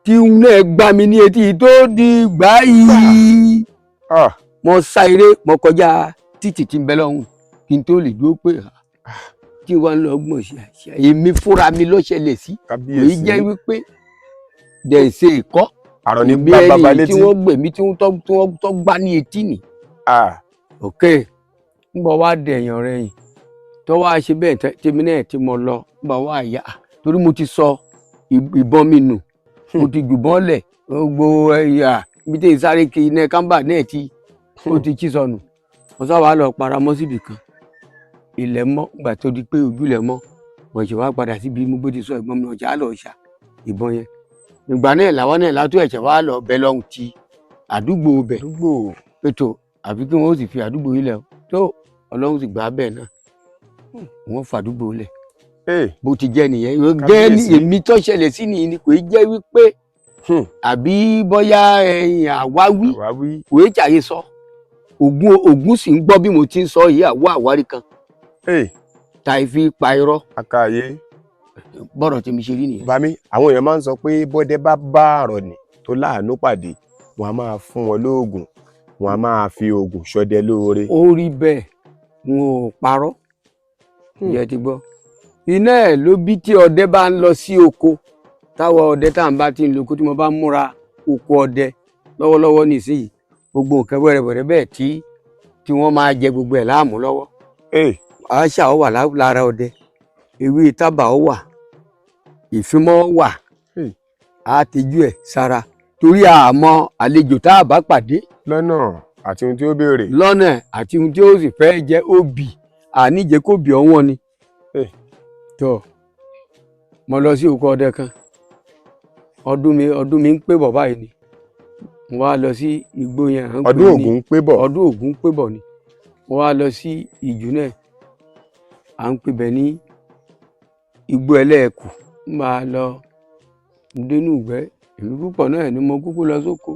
Tí n náà gbá mi ní etí tó di gbá yìí. Ah, Mo sá eré, mo kọjá títì tí ń bẹ lọ́hùn kí n tó lè dúró pé kí wọ́n lọ gbọ̀n ṣe àṣà èmi fúnra mi ló ṣẹlẹ̀ sí. Èyí Kábíyèsí. jẹ́ wípé dẹ̀sẹ̀ ìkọ́ Àrọ̀ ní bí gbá bàbá ẹni tí létí. wọ́n gbèmí tí wọ́n tọ́ tí wọ́n tọ́ gbá ní etí nì. Ah, Ok, ń bọ̀ wá dẹ̀yàn rẹ̀ yìí tó wá ṣe bẹ́ẹ̀ tèmi náà tí mo lọ ń bọ̀ wá yá, torí mo ti sọ ìbọn mi nù, mo ti jùbọ́n lẹ̀, gbogbo ẹ̀yà ibi tí n sáré kiri iná kámbà náà ti ó ti chí sọnù. Mo sábà lọ paramọ́ síbì kan. Ilẹ̀ mọ́, gbà tó di pé ojú ilẹ̀ mọ́, mo ṣe wá padà síbi mo bó ti sọ ìbọn mi, ọjà lọ ṣà ìbọn yẹn. Ìgbà náà làwọn náà látó ẹ̀ṣẹ̀ wá lọ bẹ lọ́hùn ti àdúgbò bẹ̀ Àdúgbò. Pẹ̀tọ́ àfi kí wọ́n ó sì fi àdúgbò yìí lẹ̀ o. Tó Ọlọ́run sì gbà á bẹ́ẹ̀ náà, wọ́n fàdúgbò lẹ̀. Bó ti jẹ́ nìyẹn. Ìwé gẹ́ ní Kábíyèsí. èmi tó ṣẹlẹ̀ sí nìyí ni kò í jẹ́ wípé àbí bóyá ẹ̀yìn àwáwí. Àwáwí. Kò í jàyè sọ. Ògún Ògún sì ń gbọ́ bí mo ti ń sọ yìí, àwọ̀ àwárí kan tá fi pa irọ́. Akáyé. Bọ́rọ̀ tí mi ṣe rí nìyẹn. Bami, àwọn èèyàn máa ń sọ pé bọ́dẹ bá bá àrọ̀ nì tó láàánú pàdé, wọn a máa fún wọn lóògùn, wọn a máa fi oògùn ṣọdẹ lóore. Ó rí bẹ́ẹ̀, wọn ò parọ́. Ǹjẹ́ ti gbọ́ iná ẹ̀ ló bí tí ọdẹ bá ń lọ sí oko, táwọn ọdẹ tá à ń bá ti ń lo oko, tí mo bá ń múra oko ọdẹ lọ́wọ́lọ́wọ́ nísìnyí, gbogbo nǹkan wẹ́rẹ́wẹ́rẹ́ bẹ́ẹ̀ tí wọ́n máa jẹ gbogbo ẹ̀ láàmú lọ́wọ́. Àṣà ó wà lára ọdẹ, ewé tábà ó wà, ìfimọ́ wà. Á tẹjú ẹ̀ sára torí àmọ́ àlejò tá a bá pàdé lọ́nà àti ohun tí ó béèrè. Lọ́nà àti ohun tí ó sì fẹ́ jẹ́ òbí àníjẹ́ kó bí ọ̀wọ́n ni. Tó mo lọ sí oko ọdẹ kan, ọdún mi ń pé bọ̀ báyìí ni mo wá lọ sí igbó yẹn, à ń pè Ọdún ní Ògún ń pé bọ̀. Ọdún Ògún ń pé bọ̀ ni mo wá lọ sí ìjù náà, à ń pè bẹ̀ ní igbó ẹlẹ́ẹ̀kù. Ń máa lọ dénú ìgbẹ́ èmi púpọ̀ náà ni mo kúkú lọ sóko.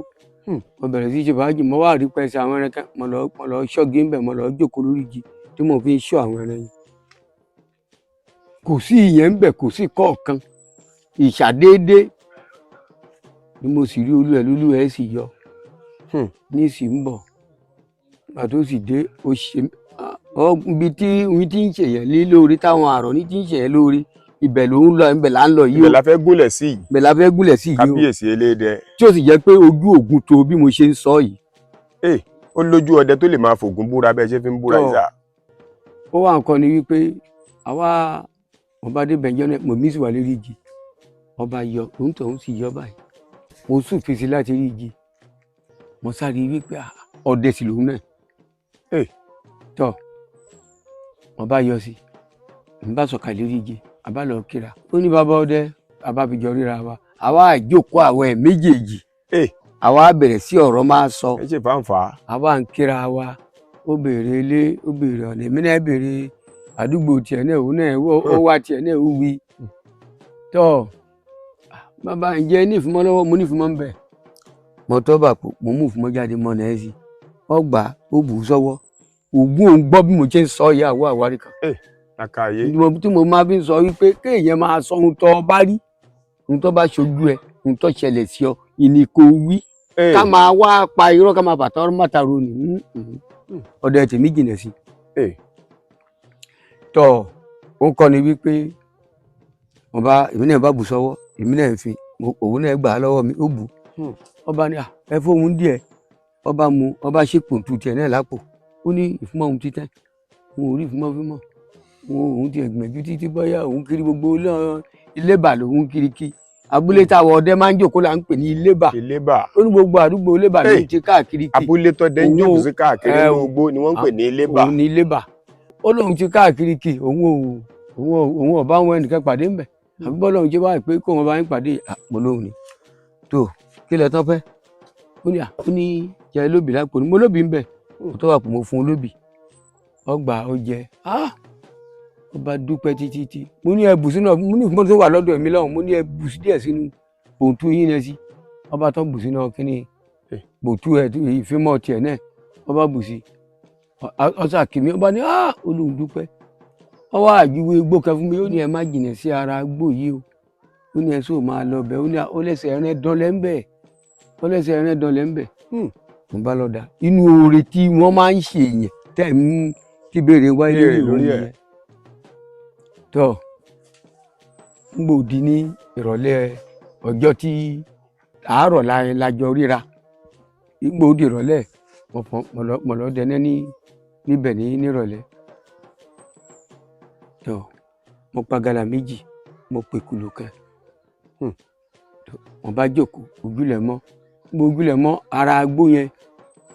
Mo bẹ̀rẹ̀ sí í ṣe fàájì, mo wá rí pẹ́sẹ̀ àwọn ẹran kan, mo lọ ṣọ́gi ńbẹ̀, mo lọ jókòó lórí igi tí mo fi ń ṣọ́ àwọn ẹran yẹn. Kò sí ìyẹn ńbẹ̀, kò sí kọ̀ọ̀kan. Ìṣàdédé ni mo sì rí olú ẹ̀, lólú ẹ̀ sì yọ ní sì ń bọ̀. Ìgbà tó sì dé, ó ṣe ibi tí ibi tí ń ṣèyàn lé lórí, táwọn àrọ̀ ní tí ń ṣèyàn lórí, ibẹ̀ ló ń lọ, ibẹ̀ là ń lọ yìí o. Ibẹ̀ la fẹ́ gúnlẹ̀ sí yìí. Ibẹ̀ la fẹ́ gúnlẹ̀ sí yìí o. Kábíyèsí elédè. Tí ó sì jẹ́ pé ojú Ògún tó bí mo ṣe ń sọ yìí. Ee, ó lójú ọdẹ tó lè máa fògùn búra bẹ́ẹ̀ ṣe fi ń búra. Tọ́. Ìsà. Ó wà nǹkan ni wípé àwa ọba dé bẹ̀jọ́ náà, mọ̀mí sì wà lórí igi, ọba yọ, òun tó ń sì yọ báyìí, mo sùn fèsì láti rí igi, mo sáré wípé ọdẹ sì lòun náà. Tọ́ ọba yọ sí n bá sọ̀kalẹ̀ lórí igi, a bá lọ kíra, ó ní bàbá ọdẹ, a bá fi jọ ríra wa, àwa àjókòó àwọn ẹ̀ méjèèjì. Àwa bẹ̀rẹ̀ sí ọ̀rọ̀ máa sọ. Ẹ ṣe fàǹfà. Àwa ń kíra wa, ó béèrè ilé, ó béèrè ọ̀nà, èmi náà béèrè àdúgbò tiẹ̀ náà, òun náà ó wá tiẹ̀ náà, ó wí. Tọ́ bàbá, ǹjẹ́ ní ìfúnmọ́ lọ́wọ́? Mo ní ìfúnmọ́ ń bẹ̀. Mo tọ́ bà pò, mo mú ìfúnmọ́ jáde, mọ́ náà sí ọ gbà, ó bù ú sọ́wọ́. Ògún òun gbọ́ bí mo ṣe ń sọ ìyàwó àwárí kan. Àkàyé. Tí mo máa fi ń sọ wípé kéèyàn máa sọ ohun tó bá rí, ohun tó bá ṣojú ẹ, ohun tó ṣẹlẹ̀ sí ọ ìní kò wí. Ká máa wá pa irọ́, ká máa bàtà ọ̀rọ̀ mọ́ta ro ni ọ̀dọ̀ tèmi jìnà sí. Tọ́ ó kọ́ ni wípé mo bá èmi náà bá bù sọ́wọ́, èmi náà fi òun náà gbà á lọ́wọ́ mi, ó bù. Ọba ní ẹ fóun díẹ̀, ọba mu, ọba ṣèpò tu tiẹ̀ náà lápò. Ó ní ìfúnmọ́ òun títẹ́, òun ò rí ìfúnmọ́ fímọ́ òun, òun tiẹ̀ gbìyànjú títí, bóyá òun kiri gbogbo ilébà lòun kiri kí abúlé táwọn ọdẹ máa ń jòkó là ń pè ní ilébà. Ilébà. Ó ní gbogbo àdúgbò ilébà ló ń ti káàkiri kí. Abúlé tó dẹ́ ń jókòó sí káàkiri ní igbó ni wọ́n ń pè ní ilébà. Òun ní ilébà. Ó lóun ti káàkiri kí, òun ò bá wọn ẹnìkan pàdé ńbẹ, àbí bọ́lá òun ṣe wá pé kó wọn bá ń pàdé àpò lóhùn ni. Tó kí lẹ tán fẹ́? Ó ní ó ní jẹ lóbì lápò ní mo lóbì ń bẹ, mo tó wà pò, mo fún un lóbì, ọgbà ó jẹ, ó bá dúpẹ́ títí tí mo ní ẹbù sínú, mo ní ìfúnpọ̀ tó wà lọ́dọ̀ mi lọ́hùn, mo ní ẹbù díẹ̀ sínú pòǹtù yín lẹ sí. Ọba tó bù sínú kínní pòǹtù ẹ ìfimọ́ tiẹ̀ náà, ọba bù sí ọsà kìmí, ọba ní olóhùn dúpẹ́. Ọwọ́ àjúwe igbó kan fún mi, ó ní ẹ má jìnà sí ara igbó yìí o. Ó ní ẹ̀sùn máa lọ bẹ̀. Ó ní ó lẹ́sẹ̀ ẹ̀rẹ́ dánlẹ̀ ń bẹ̀, ó lẹ́sẹ̀ ẹ̀rẹ́ dánlẹ̀ ń bẹ̀. Mo bá lọ dà inú oore tí wọ́n máa ń ṣe èèyàn tẹ̀ ń tí béèrè wáyé Béèrè lórí lórí òun ẹ̀. yẹn. Tọ́ ń gbòdì ní ìrọ̀lẹ́ ọjọ́ tí àárọ̀ la jọ ríra, gbòdì ìrọ̀lẹ́ mo fọ- mo lọ dẹnẹ́ ní níbẹ̀ ní nírọ̀lẹ́. Tọ́ mo pa gala 2, mo pè kùlù kan. Tọ́, mo bá jókòó ojúlẹ̀ mọ́, mo ojúlẹ̀ mọ́ ara agbó yẹn,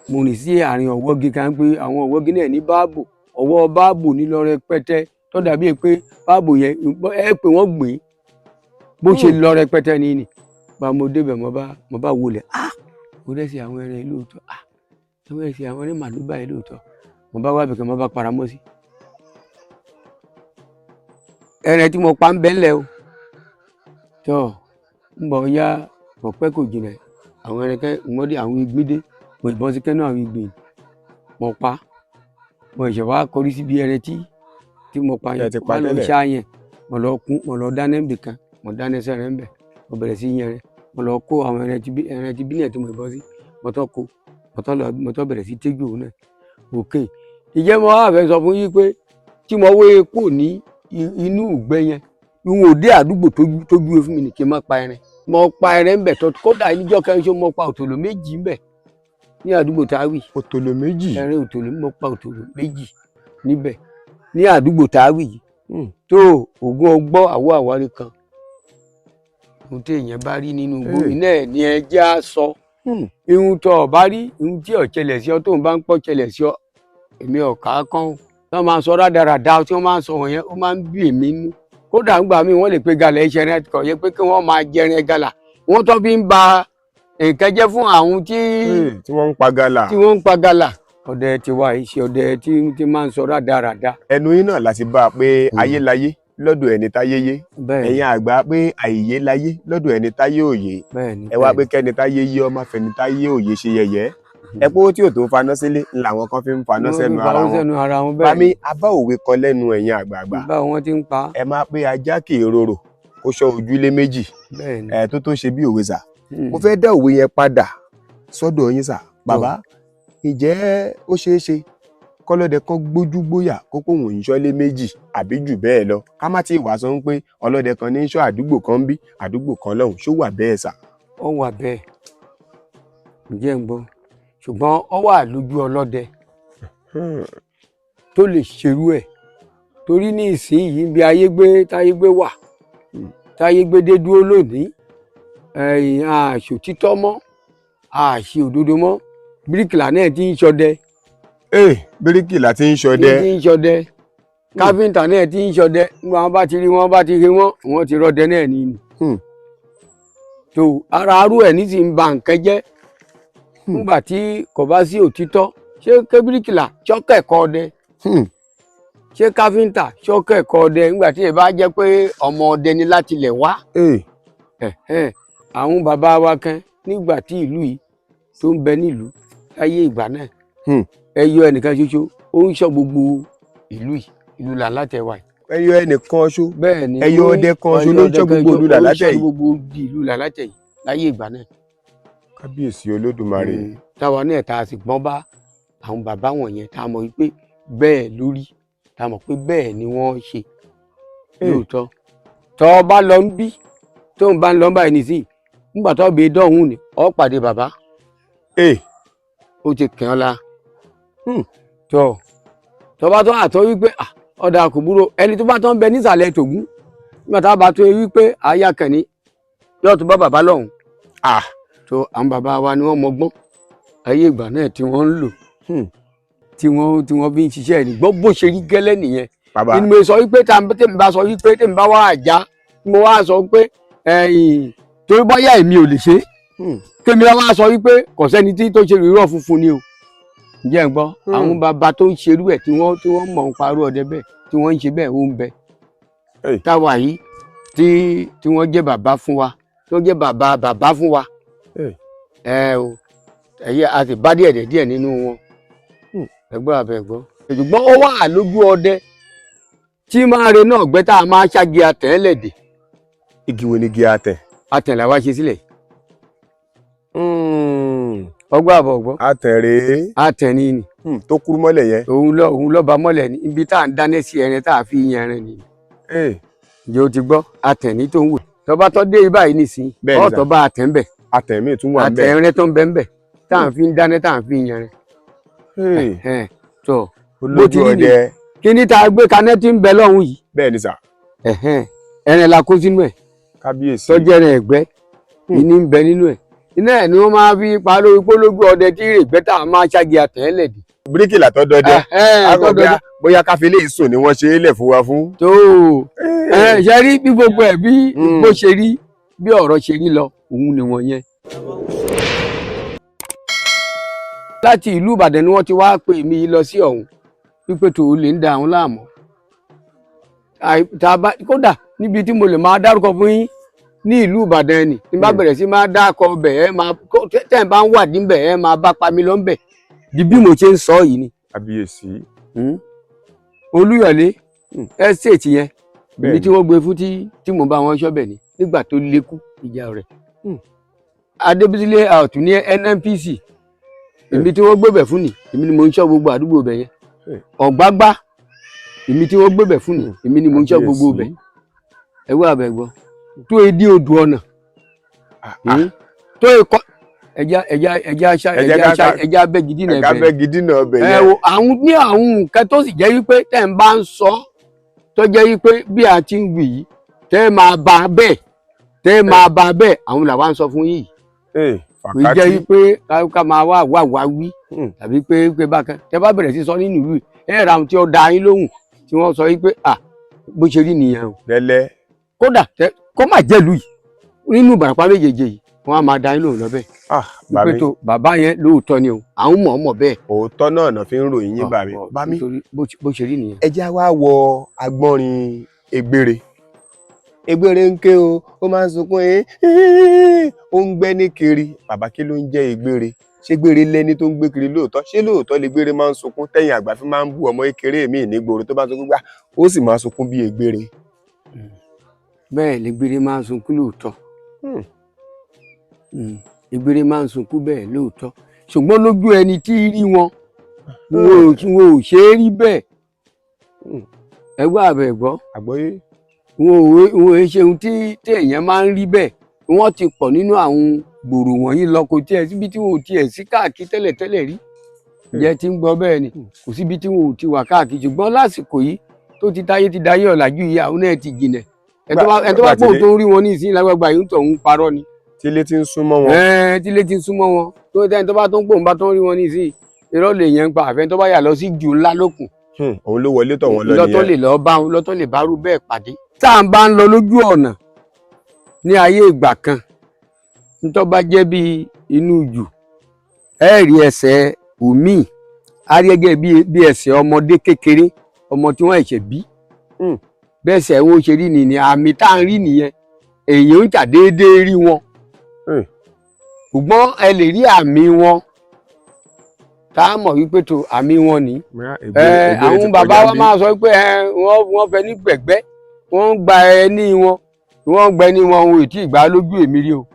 mo rìn sí àárín ọ̀wọ́gi kan pé àwọn ọ̀wọ́gi náà ní báàbò, ọwọ́ báàbò ní lọ rẹpẹtẹ, tó dàbí pé báàbò yẹn ẹ pé wọ́n gbìn ín bó ṣe lọ rẹpẹtẹ ni bá mo débẹ̀, mo bá wọlé, ah, mo rẹ́sì àwọn ẹran yìí lóòótọ́, ah, mo rẹ́sì àwọn ẹran màlúù báyìí lóòótọ́. Mo bá wá bìkan, mo bá paramọ́ sí ẹran tí mo pa ń bẹ́ ńlẹ̀ o. Tó ń bọ̀ ya kò pẹ́ kò jìnà, àwọn ẹran kẹ́ wọ́n dé, àwọn igbín dé, mo ìbọn sí kẹ́nu àwọn ìgbín mo pa. Mo ṣẹ̀ wá kọrí síbi ẹran tí mo pa Tí ẹ yẹn ti pa mo lọ tẹ́lẹ̀. Ṣá yẹn mo lọ kún, mo lọ dáná níbì kan, mo dáná sẹ́rẹ̀ ńbẹ̀, mo bẹ̀rẹ̀ sí yẹn rẹ, mo lọ kó àwọn ẹran tí bí náà tí mo ìbọn sí, mo tọ́ kó, mo tọ́ lọ, mo tọ́ bẹ̀rẹ̀ sí tẹ́jú òun náà òkè. Ìjẹ́ mo wá fẹ́ sọ fún yín pé tí mo wé kò ní inú ìgbẹ́ yẹn, ìwọ̀n òde àdúgbò tójú fún mi ní kí n má pa ẹran. Mo pa ẹran ńbẹ̀ tó kódà níjọ́ kẹrin ṣó mo pa òtòló 2 ńbẹ̀ ní àdúgbò tá a wì. Òtòlò 2? Ẹran òtòló, mo pa òtòló 2 níbẹ̀ ní àdúgbò tá a wì yìí. Tó ògùn ọgbọ́ àwọ̀ àwárí kan, ohun tí èèyàn bá rí nínú igbó Hey. iná ẹ̀ ní ẹjẹ́ á sọ. Ihun tó o bá rí, ihun tí ò ṣẹlẹ̀ sí ọ tó ń bá ń pọ̀ ṣẹlẹ̀ sí ọ, èmi ò kà á kán o. Wọ́n máa ń sọ rádaràda tí wọ́n máa ń sọ wọ̀nyẹn, ó máa ń bí èmi nú. Kódà ńgbà míì wọ́n lè pe gàlà ẹ̀ṣẹ̀ rẹ̀ kọ̀ yẹ pé kí wọ́n máa jẹrin gàlà, wọ́n tó fi ń ba nǹkan jẹ́ fún àwọn tí Hey, tí wọ́n ń pa gala. Tí wọ́n ń pa gàlà. Ọdẹ tiwa yìí ṣe ọdẹ tí máa ń sọ rádaràda. Ẹnu yín náà láti bá a pé ayé láyé lọ́dọ̀ ẹni táyé yé. Bẹ́ẹ̀. Ẹ̀yin àgbà pé àìyé láyé lọ́dọ̀ ẹni táyé òye. Bẹ́ẹ̀ ni. Ẹ wá pé kẹ́ni táyé yé ọmọ fẹni táyé òye ṣe yẹ̀yẹ́. Ẹ pé owó tí ò tó faná sílé làwọn kan fi ń faná sẹ́nu ara wọn. Sẹ́nu ara wọn, bẹ́ẹ̀. Bámi abá òwe kan lẹ́nu ẹ̀yin àgbààgbà. Bá wọn ti ń pa. Ẹ máa pé ajá kì í rorò kó ṣọ́ ojúlé 2. Bẹ́ẹ̀ ni. Ẹ tó ṣe bí òwe sà. Mo fẹ́ dá òwe yẹn padà sọ́dọ̀ yín sà. Bàbá, ǹjẹ́ ó ṣeé ṣe kọ́lọ́dẹ kan gbójú gbóyà kó kóhùn ń ṣọ́lé 2 àbí jù bẹ́ẹ̀ lọ, ká má ti wàá sọ pé ọlọ́dẹ kan ní í ṣọ́ àdúgbò kan ń bí, àdúgbò kan lọ́hùn? Ṣó wà bẹ́ẹ̀ sà? Ó wà bẹ́ẹ̀, ǹjẹ́ ń gbọ́? Ṣùgbọ́n ó wà lójú ọlọ́dẹ tó lè ṣerú ẹ̀, torí ní ìsinyìí bí ayé gbé táyé gbé wà, táyé gbé dé dúró lónìí, ẹ̀yìn àṣòtítọ́ mọ́, àṣe òdodo mọ́, bíríkìlà náà ti ń ṣọdẹ. Ee, bíríkìlà ti ń ṣọdẹ? Ti ń ṣọdẹ, káfíńtà náà ti ń ṣọdẹ. Nígbà wọn bá ti rí wọn bá ti rí wọn, wọn ti rọdẹ náà ní ni. Tó ara arú ẹ̀ ní ti ń ba nǹkan jẹ́ nígbà tí kò bá sí òtítọ́. Ṣé kébíríkìlà ṣọ́kẹ̀kọ́ ọdẹ? Ṣé káfíńtà ṣọ́kẹ̀kọ́ ọdẹ nígbà tí ẹ bá jẹ́ pé ọmọ ọdẹ ni láti lẹ̀ wá? Ẹ̀hẹ́n. Àwọn bàbá wa kan nígbà tí ìlú yìí tó ń bẹ nílùú láyé ìgbà náà, ẹ yọ ẹnìkan ṣoṣo ó ń ṣọ́ gbogbo ìlú yìí, ìlú Làlátẹ̀wá yìí. Ẹyọ ẹnìkan ṣo? Bẹ́ẹ̀ ni. Ẹyọ ọdẹ kan ṣo ló ń ṣọ́ gbogbo ìlú Làlátẹ̀ Ó ń ṣọ́ yìí? gbogbo ìlú Làlátẹ̀ yìí láyé ìgbà náà. Kábíyèsí Olódùmarè. Táwa náà tá a sì gbọ́n bá àwọn bàbá wọ̀nyẹn, tá a mọ̀ wípé bẹ́ẹ̀ lórí, tá a mọ̀ pé bẹ́ẹ̀ ni wọ́n ṣe lóòótọ́. Tọ́ ọ bá lọ ń bí tó ń bá ń lọ báyìí nìsín, nígbà tó bẹ dọ́hùn ni ọ pàdé bàbá. Ó ti kàn án la. Tọ́ tọ́ bá tó àtọ́ wípé ah, ọ̀dà kò búrò, ẹni tó bá tó ń bẹ nísàlẹ̀ tògún, nígbà tá a bá tó wípé àyà kànní yóò tó bá bàbá lọ́hùn. Tó àwọn bàbá wa ni wọ́n mọgbọ́n ayé ìgbà náà tí wọ́n ń lò, tí wọ́n fi ń ṣiṣẹ́ ẹ̀ gbọ́ bó ṣe rí gẹ́lẹ́ nìyẹn. Bàbá. Ni mo sọ wípé tá tèmi bá sọ wípé tèmi bá wá àjá, mo wá sọ pé ẹ̀yìn torí bóyá èmi ò lè ṣe é. Tèmi wá sọ wípé kò sẹ́ni tí tó ṣe irọ́ funfun ni o. Ǹjẹ́ ń gbọ́? Àwọn bàbá tó ń ṣerú ẹ̀ tí wọ́n mọ̀ ń parọ́ ọdẹ bẹ́ẹ̀, tí wọ́n ń ṣe bẹ́ẹ̀, ó ń bẹ. Táwa yìí tí wọ́n jẹ́ bàbá fún wa, tí wọ́n jẹ́ bàbá bàbá fún wa. Ẹ o, ẹ̀yẹ a sì bá díẹ̀ díẹ̀ nínú wọn. Ẹgbọ́n àbẹ̀gbọ́, ṣùgbọ́n ó wà lójú ọdẹ tí máa re náà gbẹ́ tá a máa ṣáàgì àtẹ̀lẹ̀dẹ̀. Igi wo ni igi àtẹ̀? Àtẹ̀ làwa ṣe sílẹ̀. Ọgbọ́n àbọ̀ ọgbọ́n. Àtẹ̀ rèé. Àtẹ̀ ni ni. Tó kúrú mọ́lẹ̀ yẹn. Òun lọ bá mọ́lẹ̀ ní ibi tá à ń dáná sí ẹran tá a fi yan ẹran ni. Ǹjẹ́ o ti gbọ́ àtẹ̀ ní tó ń wò tọba tó dé báyìí nísìnyí? Bẹ́ẹ̀ ni sà. Ọ̀tọ̀ bá àtẹ̀ ń bẹ̀. Àtẹ̀ míì tún wà ń Àtẹ̀ bẹ̀. ẹran tó ń bẹ ń bẹ̀ tá à ń fi ń dáná, tá à ń fi yan ẹran. Tó bó ti Olójú rí ni. ọdẹ. Kí ní tá a gbé kaná tí ń bẹ lọ́hùn yìí? Bẹ́ẹ̀ ni sà. Ẹran la kó sínú ẹ̀. Kábíyèsí. Tọ́jú ẹran ẹ̀gbẹ́ ìní ń bẹ nínú ẹ̀, iná ẹ̀ ni wọ́n máa fi pa lórí polójú ọdẹ tí règbẹ́ tá a máa ṣáàgì àtẹ̀ẹ́lẹ̀ dì. Bíríkìlà tó dọdẹ. Tó Akọ dọdẹ. Bóyá káfí lè sùn ni wọ́n ṣe é lẹ̀ fún wa fún. Tó ṣe rí bí gbogbo ẹ̀ bí bó ṣe rí, bí ọ̀rọ̀ ṣe rí lọ òun ni wọ̀nyẹn. Láti ìlú Ìbàdàn ni wọ́n ti wá pè mí lọ sí ọ̀hún wípé tòun lè ń da àwọn láàmú. Kódà níbi tí mo lè máa dárúkọ fún yín ní ìlú Ìbàdàn, ẹnì tí n bá bẹ̀rẹ̀ sí máa dákọ bẹ̀, ẹ máa tẹ́ ẹ̀ bá ń wà níbẹ̀, ẹ máa bá pa mí lọ ńbẹ̀ di bí mo ṣe ń sọ yìí ni. Kábíyèsí. Olúyọ̀lé estate yẹn, ibi tí Bẹ́ẹ̀ni. wọ́n gbé fún tí mo bá wọn ṣọ́bẹ̀ ni nígbà tó lékú ìjà rẹ̀. Adébísí layout ní NNPC, èmi tí wọ́n gbébẹ̀ fún ni, èmi ni mo ń ṣọ́ gbogbo àdúgbò bẹ̀ yẹn. Ọ̀gbágbá, èmi tí wọ́n gbébẹ̀ fún ni, èmi ni mo ń ṣọ́ gbogbo bẹ̀. Ẹgbẹ́ àbẹ̀gbọ́ tó edé odò ọ̀nà tó ikọ́ ẹja ẹja ẹja aṣá Ẹ jẹ́ ẹja aṣá ẹja abẹ́gidí náà ẹ̀ka bẹ̀rẹ̀. bẹ́ gidi náà bẹ̀ Ẹ yẹn. wo àwọn ní àwọn nǹkan tó sì jẹ́ wípé tẹ́ ń bá ń sọ, tó jẹ́ wípé bí a ti ń wì yìí, tẹ́ ẹ máa bá a bẹ́ẹ̀, tẹ́ ẹ máa bá a bẹ́ẹ̀, àwọn làwa ń sọ fún yìí. Kò í jẹ́ Fàkátì. wípé ká máa wá wá wá wí tàbí pé bákan. Tẹ́ bá bẹ̀rẹ̀ sí sọ nínú ìlú yìí, ẹ ra àwọn tí ó da yín lóhùn tí wọ́n sọ wípé à bó ṣe rí nìyẹn o. Lẹ́lẹ́. Kódà kó má jẹ́ ìlú yìí, nínú Ìbàràpá méjèèjì yìí, wọ́n á máa da yín lóhùn lọ́bẹ̀ Ah, wípé bàmí. tó bàbá yẹn lóòótọ́ ni o, àwọn mọ̀ ọ́n mọ̀ bẹ́ẹ̀. Òótọ́ náà náà fi ń ròyìn yín, bàmí. Bàmí. Nítorí bó ṣe rí nìyẹn. Ẹ já wá wọ agbọ́nrin egbére. Egbére ń ké o, ó máa ń sunkún ẹ, ó ń gbẹ́ ní kiri. Bàbá, kí ló ń jẹ́ egbére? Ṣé gbére lẹ́ni tó ń gbé kiri lóòótọ́? Ṣé lóòótọ́ lè gbére máa ń sunkún tẹ̀yìn àgbà fi máa ń bú ọmọ kékeré mi nígboro tó bá sunkún gbá, ó sì máa sunkún bí egbére? Bẹ́ẹ̀ lẹ́gbẹ̀rẹ̀ máa ń sunkún lóòótọ́. Egbére máa ń sunkún bẹ́ẹ̀ lóòótọ́, ṣùgbọ́n lójú ẹni tí rí wọn, wọn ò ṣe é rí bẹ́ẹ̀. Ẹgbẹ́ àbẹ̀ gbọ́. Àgbọ́yé. Wọn ò ṣe ohun tí téèyàn máa ń rí bẹ́ẹ̀. Wọ́n ti pọ̀ nínú àwọn gbòòrò wọ̀nyí lọ, kò tiẹ̀ síbi tí wọn ò tiẹ̀ sí káàkiri tẹ́lẹ̀tẹ́lẹ̀ rí. Ǹjẹ́ tí ń gbọ́ bẹ́ẹ̀ ni, kò síbi tí wọn ò ti wà káàkiri, ṣùgbọ́n lásìkò yìí tó ti táyé ti dayé ọ̀làjú yìí, àwọn náà ti jìnà. Ẹ tó bá pọ̀ tó ń rí wọn ní ìsín lágbàgbà yìí, ń tọ̀ ń parọ́ ni. Tí ilé ti ń súnmọ́ wọn. Ẹ̀ẹ́n, tí ilé ti ń súnmọ́ wọn, tó tẹ́ni tó bá tó ń pòun bá tó ń rí wọn ní ìsín, irọ́ lè yẹn ń pa, àfẹn tó bá yà lọ sí jù ńlá lókun. Òun ló wọlé tọ̀ wọ́n lọ Lọ́tọ́ nìyẹn. lè lọ bá wọn, lọ́tọ́ lè bá rú bẹ́ẹ̀ pàdé. Tá à ń bá ń lọ lójú ọ̀nà ní ayé ìgbà kan, ntọ́ bá jẹ́ bí inú jù, ẹ rí ẹsẹ̀ òmíì, á rí gẹ́gẹ́ bí ẹsẹ̀ ọmọdé kékeré, ọmọ tí wọ́n ẹ̀ṣẹ̀ bí. Bẹ́sẹ̀ wọn ṣe rí nìyẹn, àmì tá à ń rí nìyẹn. Èèyàn ń ṣàdédé rí wọn, ṣùgbọ́n ẹ lè rí àmì wọn tá a mọ̀ wípé tó àmì wọn nìí. Bóyá ègbére ti Àwọn bàbá kọjá wa bí. máa sọ pé wọ́n fẹ́ ní gbẹ̀gbẹ́, wọ́n ń gba ẹní wọn, wọ́n ń gba ẹní wọn. Òun ò tí ì gbà á lójú èmi rí o.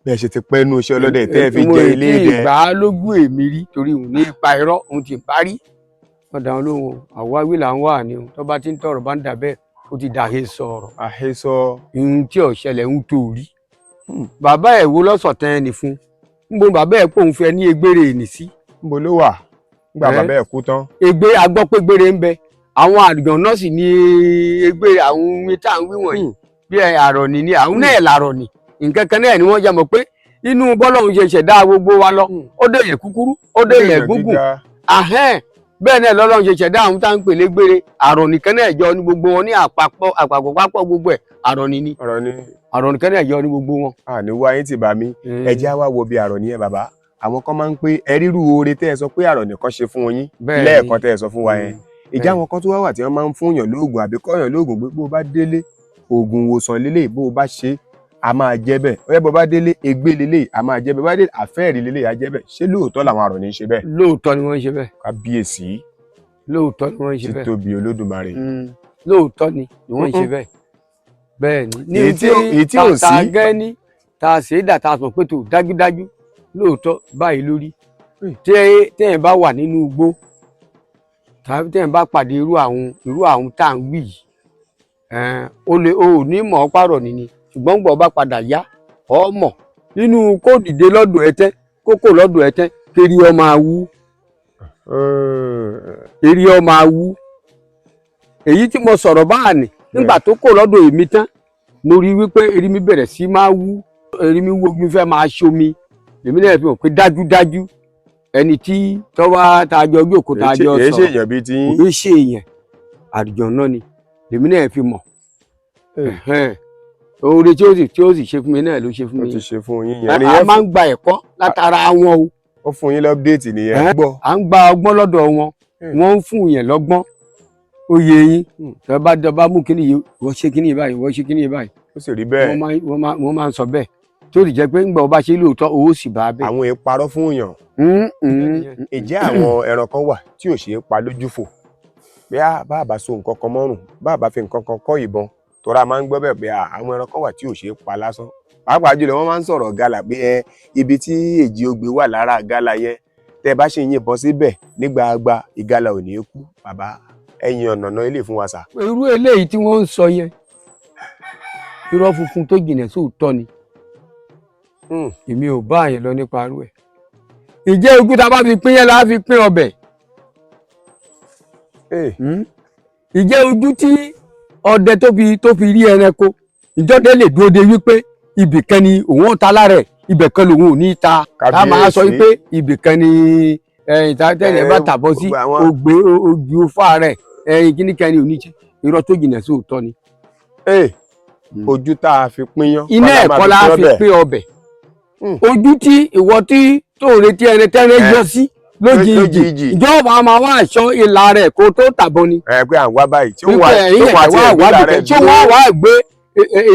Bẹ́ẹ̀ ṣe ti pẹ́ nú iṣẹ́ ọlọ́dẹ tẹ́ ẹ fi Mo jẹ ò ilé tí ì dẹ. gbà á lójú èmi rí, torí òun ní ipa irọ́ òun ti bá rí. Wọ́n dá wọn lóhùn o, àwáwí là ń wà ní o. Tó bá ti ń tọrọ bá ń dà bẹ́ẹ̀, ó ti dàhé sọ̀rọ̀. Àhesọ. Ohun tí ò ṣẹlẹ̀ ń tó rí. Bàbá ẹ̀ wo lọ́sọ̀tàn ẹnì fún ń bo bàbá ẹ̀ pòun fẹ́ ní egbére ènì sí. Níbo ló wà nígbà bàbá ẹ̀ kú tán? Egbe agbọ́ pé gbére ń bẹ, àwọn àgbọ̀n náà sì ní egbére, àwọn ohun tá à ń wí wọ̀nyí bí àrọ̀nì ni àwọn náà làrọ̀nì. Nǹkan kan náà ni wọ́n jẹ́ mọ̀ pé inú bọ́lọ́hún ṣe ṣẹ̀dá gbogbo wa lọ, ó dé yẹn kúkúrú, ó dé yẹn gúngùn ahẹ́n, bẹ́ẹ̀ náà lọ́lọ́run ṣe ṣẹ̀dá àwọn tá à ń pè légbére. Àrọ̀nì kan náà jọ ní gbogbo wọn ní àpapọ̀ àpapọ̀ pápọ̀, gbogbo ẹ̀ àrọ̀nì ni. Ọ̀rọ̀ ni. Àrọ̀nì kan náà jọ ní gbogbo wọn. Àní wáyé ti bà mí. Ẹ jẹ́ á wá wo bí àrọ̀ nìyẹn, bàbá. Àwọn kan máa ń pé ẹ rírú oore tẹ́ ẹ sọ pé àrọ̀ nìkan ṣe fún yín Bẹ́ẹ̀ ni. lẹ́ẹ̀kan tẹ́ ẹ sọ fún wa yẹn, ìjà àwọn kan tó wá wà tí wọ́n máa ń fún yàn lóògùn àbí kọ́yàn lóògùn pé bó o bá délé, oògùn ìwòsàn lélẹ̀, bó o bá ṣe a máa jẹ́ bẹ́ẹ̀, ó yẹ bó o bá délé, ègbé lélẹ̀ a máa jẹ́ bẹ́ẹ̀, bó o bá délé, àfẹ́ẹ̀rí lélẹ̀ a jẹ́ bẹ́ẹ̀. Ṣé lóòótọ́ làwọn àrọ̀ ní í ṣe bẹ́ẹ̀? Lóòótọ́ ni wọ́n ń ṣe bẹ́ẹ̀. Kábíyèsí. Lóòótọ́ ni wọ́n ń ṣe bẹ́ẹ̀. Títóbi Olódùmarè. Lóòótọ́ ni wọ́n ń ṣe bẹ́ẹ̀. Bẹ́ẹ̀ ni ní Èyí èyí tí ò ta sí. Gẹ́ ní ta ṣe é dà, ta sọ pé tó dájúdájú lóòótọ́ báyìí lórí. Tí téèyàn bá wà nínú igbó tàbí téèyàn bá pàdé irú àwọn tá à ń wí yìí, ó lè o ò ní mọ̀ ọ́ pààrọ̀ nìní, ṣùgbọ́n gbọ́ bá padà yá ọ mọ̀ nínú kó dìde lọ́dọ̀ ẹ tẹ́ kókò lọ́dọ̀ ẹ tẹ́ kiri ọ máa wú, eré ọ máa wú. Èyí tí mo sọ̀rọ̀ báà ní nígbà tó kò lọ́dọ̀ èmi tán, mo rí wípé eré mi bẹ̀rẹ̀ sí máa wú, eré mi wú, mi fẹ́ máa ṣomi. Èmi náà fi hàn pé dájúdájú ẹni tí tọ́wá tá a jọ jókòó, tá a jọ Èyí ṣe sọ̀rọ̀ èèyàn bíi ti yín. Kò ní ṣe èèyàn, àlùjọ náà ni lèmi náà fi mọ̀. Ẹ̀hẹ́n. Oore tí ó sì ṣe fún mi náà ló ṣe fún Ó mi. ti ṣe fún yín yẹn. A Nìyẹn. máa ń gba ẹ̀kọ́ látara wọn o. Ó fún yín l'update nìyẹn. Gbọ́. À ń gba ọgbọ́n lọ́dọ̀ wọn. Wọ́n ń fún yẹn lọ́gbọ́n, ó yé yín. Tọ́ bá mú kíní yìí, wọ́n ṣe kíní yìí báyìí, wọ́n ṣe kíní yìí báyìí. Ó sì rí bẹ́ẹ̀. Wọ́n máa ń sọ bẹ́ẹ̀, tó sì jẹ́ pé ńgbà wọ́n bá ṣe lóòótọ́, owó sì bá a bẹ́ẹ̀. Àwọn èèyàn parọ́ fún yàn. Ǹjẹ́ àwọn ẹran kan wà tí ò ṣeé pa lójú fò, bí a bá bá so nǹkan kan mọ́rùn, bá bá fi nǹkan kan kọ́ ìbọn? Tọ́ra máa ń gbọ́ bẹ́ẹ̀ pé àwọn ẹran kan wà tí ò ṣeé pa lásán, pàápàá jùlọ wọ́n máa ń sọ̀rọ̀ gálà pé ẹ ibi tí èjì ogbè wà lára gálà yẹn, tẹ́ bá ṣe yìnbọn síbẹ̀ nígbàgbà, ìgalà ò ní kú. Bàbá, ẹ̀yin ọ̀nà ilé fún wa sà. Irú eléyìí tí wọ́n ń sọ yẹn, irọ́ funfun tó jìnà sóòótọ́ ni. Èmi ò bá àyàn lọ nípa irú ẹ̀. Ìjẹ́ ojú tá a bá fi pín yẹn la fi pín ọbẹ̀. Ìjẹ́ ojú tí ọdẹ tó fi rí ẹranko, ìjọdẹ lè dúró de wípé ibìkan ni òun ò ta lára ẹ̀, ibẹ̀ kan lòun ò ní ta, tá a máa sọ Kábíyèsí. wípé ibìkan ni ìta tẹ́lẹ̀ bá tàbọ̀ sí Gbogbo àwọn- ògbé ojú fà rẹ̀ ẹ̀yìn kíníkan ni ò ní ṣe. Irọ́ tó jìnà sí òótọ́ ni. Ojú tá a fi pín yán Iná ẹ̀kọ́ la fi pín ọbẹ̀. Ojú tí ìwọ tí tó ń retí ẹni tẹ́rẹ́ yọ sí lójijì, Lójijì. ìjọba máa wá aṣọ ìlà rẹ̀ kó tó tàbọn ni. Ẹ pé à ń wá báyìí tí ó wà Wípé ẹ̀yìn tó wà ẹ̀jẹ̀ tí wá ẹ̀gbẹ́ wá rẹ̀ bìkẹ́ tí wọ́n wá gbé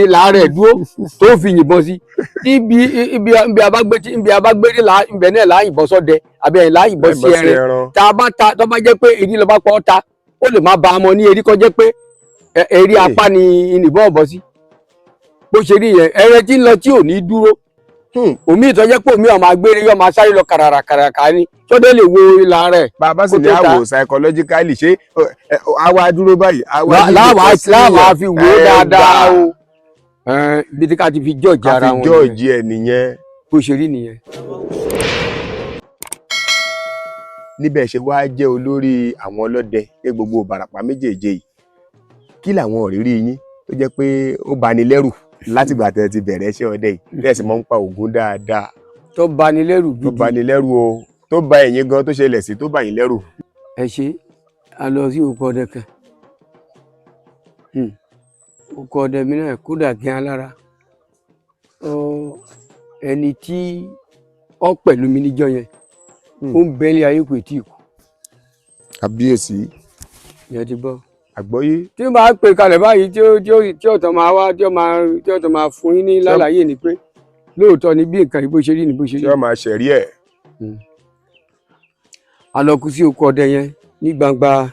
ìlà rẹ̀ dúró tó fi yìnbọn sí ibi ibi ibi abágbé tí ibi abágbé là ibẹ̀ náà là yìnbọn sọ́dẹ àbí ẹ̀yìn là yìnbọn sí ẹran. Tá a bá ta, tó bá jẹ́ pé èrí ló bá pọ̀ ta, ó lè má ba ọmọ ní erí kó jẹ́ pé erí apá ni ìnìbọn ọ̀bọ sí. Bó ṣe rí yẹn, ẹrẹ tí ń lọ tí ò ní dúró, omi ìtọ́jẹ́ pé omi ọmọ agbére yọ máa sáré lọ kàràrà kàràkà ni sọ́dẹ̀ lè wo ìlà rẹ̀ Bàbá sì kó ní tó ta. àwò psychologically, ṣé àwa dúró báyìí, àwa dúró Láwàá kọ sí láwàá yàn. fi wò ó Ẹ dáadáa gbà. o. Ibi tí ká ti fi jọ́ọ̀jì Ká ara fi wọn nìyẹn. jọ́ọ̀jì ẹ̀ nìyẹn. Bó ṣe rí nìyẹn. Níbẹ̀ ṣe wá jẹ́ olórí àwọn ọlọ́dẹ ní gbogbo Ìbàràpá méjèèjì yìí, kí làwọn òrírí yín tó jẹ́ pé ó bani lẹ́rù látìgbà tẹ́ ẹ ti bẹ̀rẹ̀ iṣẹ́ ọdẹ yìí, tẹ́ ẹ sì máa ń pa Ògún dáadáa? Tó bani lẹ́rù Tó gidi. bani lẹ́rù o, tó ba ẹ̀yin gan, tó ṣẹlẹ̀ sí tó bà yín lẹ́rù. Ẹ ṣe, a lọ sí oko ọdẹ kan. Oko ọdẹ mi náà kódà gan alára ọ, ẹni tí ọ pẹ̀lú mi níjọ́ yẹn, ó ń bẹ́lẹ̀ ayé, kò tí ì kú. Kábíyèsí. Ìyẹn ti gbọ́. Àgbọ́yé. Tí n bá pè kalẹ̀ báyìí, tí ó tán máa wá, tí ó tán máa fún yín ní lálàyé ni pé lóòótọ́ ni bí nǹkan yìí bó ṣe rí ni bó ṣe Tí rí. wọ́n máa ṣẹ̀rí ẹ̀. A lọ kú sí oko ọdẹ yẹn ní gbangba,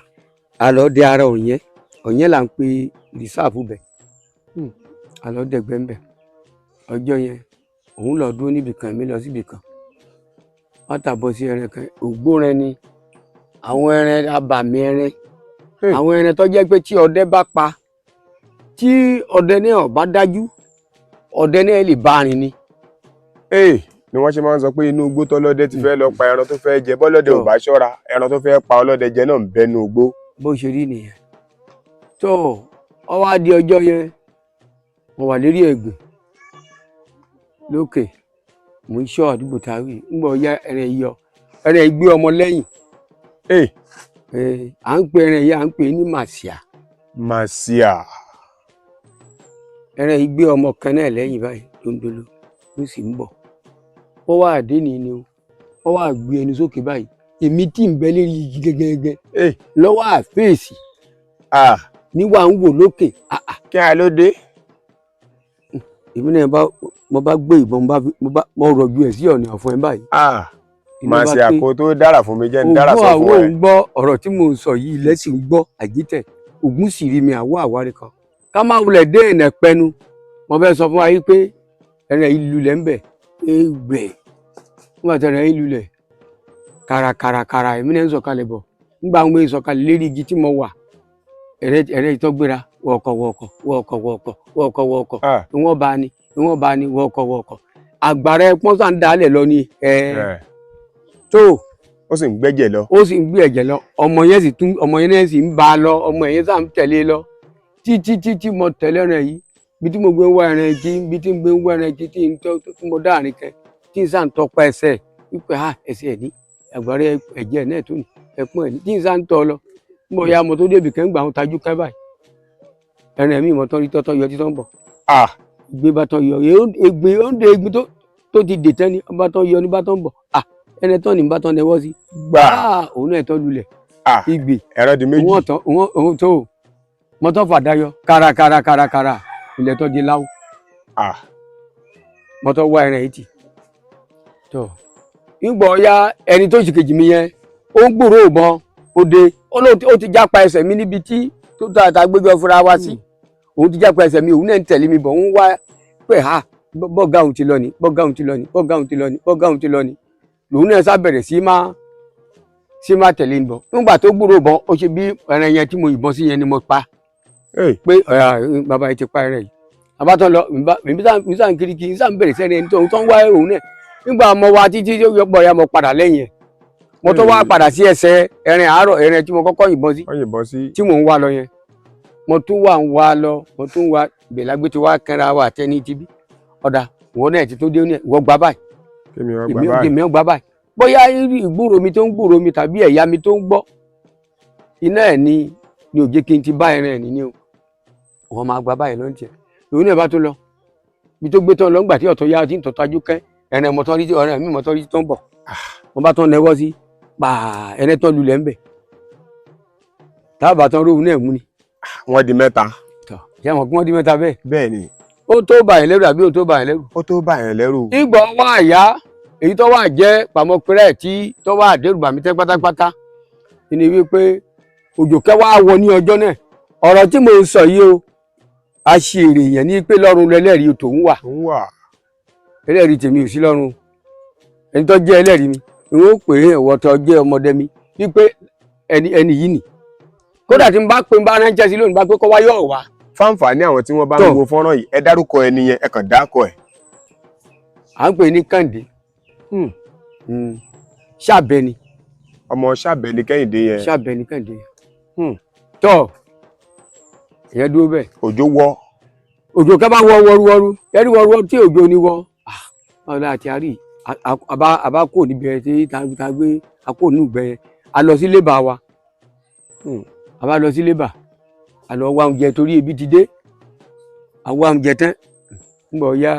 a lọ dé ara ọ̀yẹ́. Ọ̀yẹ́ là ń pe reserve bẹ̀. A lọ dẹ̀gbẹ́ ń bẹ̀ ọjọ́ yẹn. Òun lọ dúró níbì kan, èmi lọ síbì kan. Wọ́n tàbọ̀ sí ẹran kan, ògbóran ni, àwọn ẹran abàmì ẹran, àwọn ẹran tó jẹ́ pé tí ọdẹ bá pa, tí ọdẹ náà bá dájú, ọdẹ náà lè bá rìn ni. Ee, ni wọ́n ṣe máa ń sọ pé inú igbó tọ́lọ́dẹ ti fẹ́ lọ pa ẹran tó fẹ́ jẹ, bọ́lọ́dẹ ò bá ṣọ́ra, ẹran tó fẹ́ pa ọlọ́dẹ jẹ náà ń bẹ́nu igbó. Bó ṣe rí nìyẹn. Tó ọ wá di ọjọ́ yẹn, mo wà lérí ẹ̀gbìn lókè, mò ń ṣọ́ àdúgbò táwì. Ńgbà ọ̀ya, ẹran yìí yọ, ẹran yìí gbé ọmọ lẹ́yìn. À ń pe ẹran yìí, à ń pè é ní màsíà. Màsíà. Ẹran yìí gbé ọmọ kan náà lẹ́yìn báyìí dondolo, ó sì ń bọ̀. Ó wá àdé ní ni o, ó wá gbé ẹnu sókè báyìí. Èmi tí ń bẹ lérí igi gẹ́gẹ́gẹ́ lọ́wọ́ àfẹ́ẹ̀sì níwà ń wò lókè. Ah, ah. Kí á ló dé. Èmi náà bá mo bá gbé ìbọn, mo rọ̀jú ẹ̀ sí ọ̀nà ọ̀fun ẹ̀ báyìí. Iná bá Màsíà pé kó tó dára fún mi, jẹ́ ń dára Ògún sọ àwọ̀ fún ẹ. ń gbọ́ ọ̀rọ̀ tí mò ń sọ yìí, ilẹ̀ sì ń gbọ́ àjíntẹ̀. Ògún sì rí mi àwọ̀ àwárí kan. Ká má wulẹ̀ dé ẹ̀nà pẹnu, mo fẹ́ sọ fún wa yìí pé ẹran yìí lulẹ̀ ń bẹ̀ égbè. Nígbà tí ẹran yìí lulẹ̀ kàràkàràkàrà, èmi náà ń sọ̀kalẹ̀ bọ̀. Nígbà mo ń sọ̀kalẹ̀ lérí igi tí mo wà, ẹ̀rẹ́ ìtọ́ gbéra wọ̀ọ̀kọ̀ wọ̀ọ̀kọ̀ wọ̀ọ̀kọ̀ wọ̀ọ̀kọ̀ wọ̀ọ̀kọ̀ wọ̀ọ̀kọ̀. Ìwọ̀n bá ní, ìwọ̀n bá ní, wọ̀ọ̀kọ̀ wọ̀ọ̀kọ̀, àgbàrá ẹpọ́n sàn dálẹ̀ lọ ni ẹ tó. Ó sì ń gbẹ́jẹ̀ lọ. Ó sì ń gbé ẹ̀jẹ̀ lọ. Ọmọ yẹn sì tún, ọmọ yẹn náà sì ń bá a lọ. Ọmọ yẹn sàn tẹ̀lé lọ títí títí. Mo tẹ̀lé ẹran yìí bí tí mo gbé ń wá ẹran jí, bí tí mo gbé ń wá ẹran jí, tí n tọ́ tí mo dá àárín kẹ, tí n sàn tọpa ẹsẹ̀ wípé ha, ẹsẹ̀ ẹ̀ ní àgbàrá ẹ̀jẹ̀ náà tó ní ẹpọ́n ẹ̀ ní, tí n sàn tọ́ lọ. Mo ya mo tó débi kẹ́ ń gbà wọn tajú kẹ́ báyìí, ẹran mi mọ̀ tán rí tọ́tọ́ yọ títọ́ ń bọ̀. Ìgbé bá tán yọ, ègbè ó ń de egbin tó ti dè tán ni bá tán yọ ní bá tán bọ̀. Ẹni tán ní bá tán nẹwọ́ sí. Gbà. Òun náà tán lulẹ̀. Ìgbè. Ẹran di méjì. Òun ọ̀tán òun tó mọ́tò fàdáyọ kárakára ilẹ̀ tó di láwù. Mọ́tò wá ẹran yìí tì tó ìgbọ̀ ya. Ẹni tó sì kejì mi yẹn, ó ń gbúròó ìbọn, ó dé, ó lóun ó ti jápa ẹsẹ̀ mi níbi tí tó ta ta gbégbé fúnra wá sí. Òun ti jápa ẹsẹ̀ mi, òun náà ń tẹ̀lé mi bọ̀, ń wá pé ha, bọ́gà òun ti lọ ní, bọ́gà òun ti lọ ní, bọ́gà òun ti lọ ní, bọ́gà òun ti lọ ní. Lòun náà sá bẹ̀rẹ̀ sí máa tẹ̀lé mi bọ̀. Nígbà tó gbúròó ìbọn, ó ṣe bí ẹran yẹn tí mo yìnbọn sí yẹn ni mo pa pé bàbá yìí ti pa ẹran yìí. Àbátọ́ lọ mi sàn kirikiri, sàn bẹ̀rẹ̀ sẹ́ni ẹni tó ń wá òun náà. Nígbà mo wá títí yóò pọ̀ ya, mo padà lẹ́yìn ẹ̀, mo tó wá padà sí ẹsẹ̀ ẹran àárọ̀, ẹran tí mo kọ́kọ́ yìnbọn sí Wọ́n yìnbọn sí. tí mò ń wá lọ yẹn. Mo tún wà ń wá lọ, mo tún wá ìbẹ̀lágbé tí wá kẹ́ra wa àtẹni tibí ọ̀dà ìwọ náà ti tó dé ní ìwọ gbà báyìí. Kémi wọn gbà Èmi báyìí. Èmi gbà báyìí. Bóyá ìgbúrò mi tó ń gbúrò mi tàbí ẹ̀yà mi tó ń gbọ́ iná ẹ̀ ni ò jẹ́ kí n ti bá ẹran ẹ̀ nìyí o. Wọ́n máa gbà báyìí ló ń tiẹ̀. Lòun náà bá tó lọ bí tó gbé tán lọ, ńgbà tí ọ̀tọ̀ yá tí ń tọ́jú kẹ́ ẹran mọ́tọ́rí tí ọ̀rẹ́ mi mọ́tọ́rí tó ń bọ̀, wọ́n bá tán nẹwọ́ sí pàà, ẹrẹ́ tán lulẹ̀ ń bẹ̀, táàbà tán róhun náà mú ni. Wọ́n di mẹ́ta. Tọ́ ṣé àwọn kí wọ́n di mẹ́ta bẹ́ẹ̀? Bẹ́ẹ̀ ni. Ó tó bà yín lẹ́rù àbí ó tó bà yín lẹ́rù? Ó tó bà yẹn lẹ́rù. Ìgbà wà àyà èyí tó wà jẹ́ pàmòpẹ́rẹ́ tí tó wà dẹ́rù bà mí tẹ́ pátápátá ni wípé òjò kẹwàá wọ ní ọjọ́ náà. Ọ̀rọ̀ tí mo ń sọ yìí o, a ṣe èrè yẹn ní pé lọ́run lẹ́lẹ́rìí tòun wà. Òun wà. Ẹlẹ́rìí tèmi ò sí lọ́run. Ẹni tó jẹ́ ẹlẹ́rìí mi ni wọ́n pè é, ẹ̀wọ̀ tó jẹ́ ọmọdé mi wípé ẹni yìí nì. Kódà tí n bá pè, n bá ránṣẹ́ sí lónìí, bá pé kọ́ wá yọ̀ wá. Fáǹfààní àwọn tí wọ́n bá ń Tọ́. wo fọ́nrán yìí, ẹ dárúkọ ẹni yẹn, ẹ kàn dákọ ẹ̀. À ń pè ní Kàǹdé. Ṣàbẹ̀ni. Ọmọ Ṣàbẹ̀ ni Kẹ́hìndé yẹn. Ṣàbẹ̀ni Kàǹdé. Tọ́ ìyẹn dúró bẹ́ẹ̀. Òjò wọ. Òjò kẹ́ bá wọ wọrúwọrú yẹ́rú wọrúwọrú tí òjò ní wọ ọ̀la àti àárí àbá kò níbi ẹ̀ tí ta gbé a kò ní ìgbẹ́ yẹn, a lọ sí lébà wa. A bá lọ sí lébà, a lọ wá oúnjẹ torí ebi ti dé. A wá oúnjẹ tán, nígbà ọ̀ya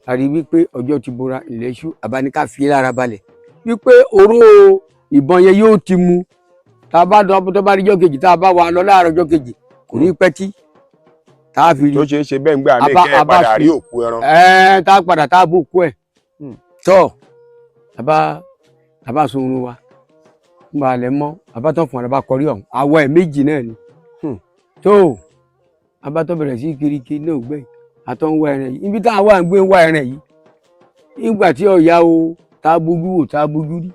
a rí wípé ọjọ́ ti bora, ilẹ̀ ṣú. Àbáníká fi lára balẹ̀ wípé oró ìbọn yẹn yóò ti mu. Tá a bá dọ́ tó bá rí ọjọ́ kejì, tá a bá wà lọ láàárọ̀ ọjọ́ kejì, kò ní pẹ́ tí tá a fi rí. Tó ṣeé ṣe bẹ́ẹ̀ ń gbà mí kẹ́ ẹ a bá padà rí òkú ẹran. Ẹ tá a padà tá a bò kú ẹ. Tọ́ àbá sunrun wa ń bá alẹ́ mọ́, àbá tán fún àbá kọrí ọ̀hún àwọ̀ ẹ̀ méjì náà ni. Tó àbá tó bẹ̀rẹ̀ sí kirikiri náà gbẹ àtọ́ ń wá ẹran yìí, ibi tá a wà ń gbé ń wá ẹran yìí. Nígbà tí ọ̀ya o, tá a bójú wò, tá a bójú rí,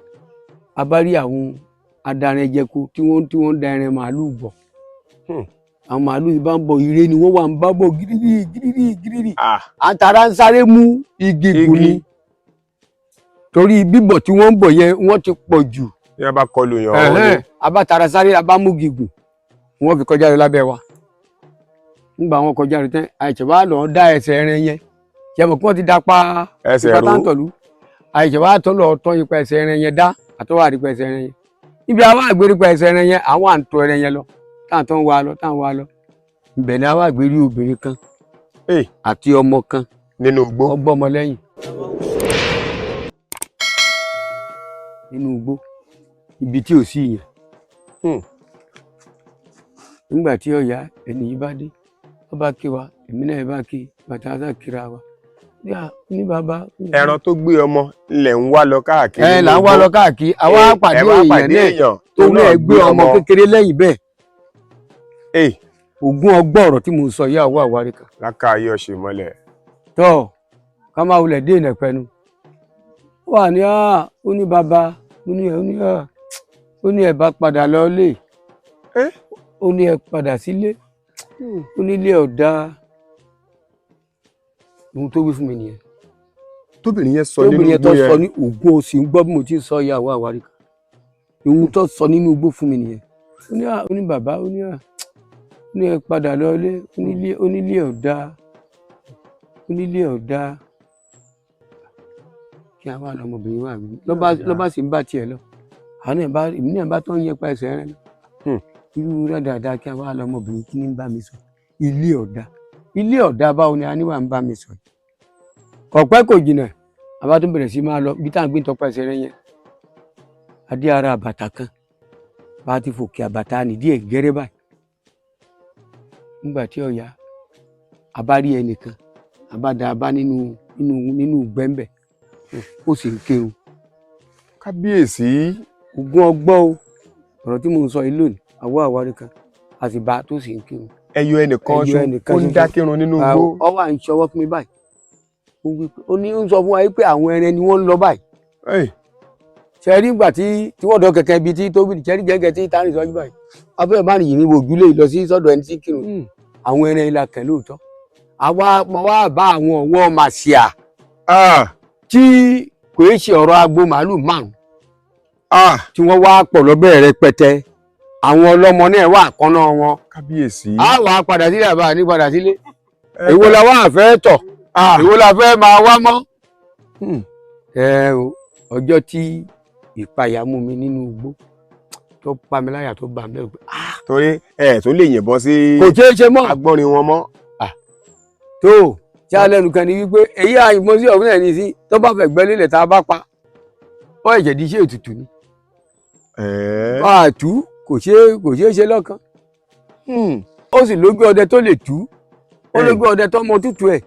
a bá rí àwọn adaranjẹko tí wọ́n ń da ẹran màálùú bọ̀. Àwọn màálùú yìí bá ń bọ̀, ire ni wọ́n wà ń bá bọ̀ gírírí gírírí gírírí. Àtàrà ń sáré mú igi gùn ni Igi. torí bíbọ̀ tí wọ́n ń bọ̀ yẹn, wọ́n ti pọ̀ jù. Bí wọ́n bá kọlù yàn ọ́ ni. Abátara sáré abámúgi gùn, wọ́n fi kọjá lọ lábẹ́ wa. Nígbà wọn kọjá lọ tán, àìsàn wa lọ dá ẹsẹ̀ ẹran yẹn jẹ́mọ̀ kí wọ́n ti dá pa Ẹsẹ̀ ipa ró. táǹtọ̀lú. Àìsàn wa tó lọ tọ́ ipa ẹsẹ̀ ẹran yẹn dá àtọ́wọ́ àrípa ẹsẹ̀ ẹran yẹn. Ibi àwọn àgbérípa ẹsẹ̀ ẹran yẹn, àwọn à ń tọ́ ẹran yẹn lọ, táǹtọ́ ń wa lọ, táǹ wa lọ, ibẹ̀ ni àwọn àgbérí obìnrin kan àti ọmọ kan Nínú igbó. Ọgbọ́mọ lẹ́yìn nínú igbó, ibi tí ò sí yẹn. Nígbà tí ọ̀yá ẹni yìí bá dé, ó bá kí wa, èmi náà bá kí bàtà sá kíra wa. Yá, ní bàbá. Ẹran tó gbé ọmọ ńlẹ̀ ń wá lọ káàkiri. Ẹ là ń wá lọ káàkiri, àwa pàdé Ẹ wá èèyàn pàdé náà èèyàn tó náà gbé ọmọ kékeré lẹ́yìn bẹ́ẹ̀. Ogún ọgbọ́n ọ̀rọ̀ tí mo ń sọ yìí àwọ̀ àwárí kan. Lákàáyé ọ̀sẹ̀ mọ́lẹ̀. Tọ́ ká máa wulẹ̀ dé ìnẹ̀pẹ́nu. Ó wà ní ó ní bàbá, ó ní ẹ, ó ní ó ní ẹ bá padà lọ lé. Ó ní ẹ padà sílé. Ó ní ilé ọ̀dà. Ohun tó wí fún mi nìyẹn. Tóbìnrin yẹn sọ nínú Tóbìnrin yẹn igbó tó yẹn. sọ ní ògùn òsì ń gbọ́ bí mo ti ń sọ ìyàwó àwárí kan. Ohun tó sọ nínú igbó fún mi nìyẹn. Ó ní ó ní bàbá, ó ní ó ní ẹ padà lọ ilé, ó ní ilé ọ̀dà, ó ní ilé ọ̀dà. Kí a wá lọmọbìnrin wà mí lọ́ba sì ń bá tiẹ̀ lọ. Àwọn náà bá èmi náà bá tó ń yẹpa ẹsẹ̀ rẹ lọ. Irú rẹ̀ dáadáa kí a wá lọmọbìnrin kí ní ń bá mi sọ. Ilé ọ̀dà. Ilé ọ̀dà báwo ni a níwà ń bá mi sọ. Kò pẹ́ kò jìnnà, a bá tún bẹ̀rẹ̀ sí máa lọ bí tá à ń gbé tọpa ẹsẹ̀ rẹ yẹn. Adé ara àbàtà kan, bá a ti fòkè àbàtà nìdí ẹ̀ gẹ́rẹ́ báyìí. Nígbà tí ọ̀ya, a bá rí ẹnìkan, a bá da a bá nínú gbẹ́ńbẹ̀, ó sì ń kírun. Kábíyèsí. Ogún ọgbọ́n o, ọ̀rọ̀ tí mò ń sọ yìí lónìí, àwọ̀ àwárí kan, a sì bá a tó sì ń kírun. Ẹyọ ẹnìkan Ẹyọ ṣo ẹnìkan ó ń ṣoṣo. dá kírun nínú igbó. Ọ wà ń ṣọwọ́ fún mi báyìí. Ó wí pé, ó ní ń sọ fún wa pé àwọn ẹran ni wọ́n ń lọ báyìí. Ṣe rí ìgbà tí wọ́n dọ̀ kẹ̀kẹ́ ibi tí tóbi ṣe rí gẹ́gẹ́ tí tani sọ́jú báyìí. Afẹ́ bá nìyí ní ojúlé lọ sí sọ́dọ̀ ẹni tí ń kírun. Àwọn ẹran ilà kẹ̀ lóòótọ́. Àwa mo wá bá àwọn ọ̀wọ́ màṣíà tí kò í ṣe ọ̀rọ̀ agbo màálù 5 tí wọ́n wá pọ̀ lọ́bẹ̀ rẹpẹtẹ. Àwọn ọlọ́mọ náà wà kọ́nà wọn. Kábíyèsí. A wà padà sílé àbá ní padà sílé. Èwo la wá fẹ́ tọ̀? Èwo la fẹ́ máa wá mọ́? Ẹ o, ọjọ́ tí ìpayà mú mi nínú igbó tó pa mi láyà tó bà mí lẹ́rù pé Torí ẹ tó lè yìnbọn sí kò ṣeé ṣe mọ́. agbọ́nrin wọn mọ́. Tó tí a lẹ́nu kan ní wípé èyí àyìnbọn sí ọ̀gbìn ẹni sí tó bá fẹ́ gbẹ́ lélẹ̀ tá a bá pa ó ẹ̀jẹ̀ di iṣẹ́ ètùtù ni. Bá a tú kò ṣeé ṣe lọ́kàn. Ó sì lójú ọdẹ tó lè tú, ó lójú ọdẹ tó mọ tútù ẹ̀.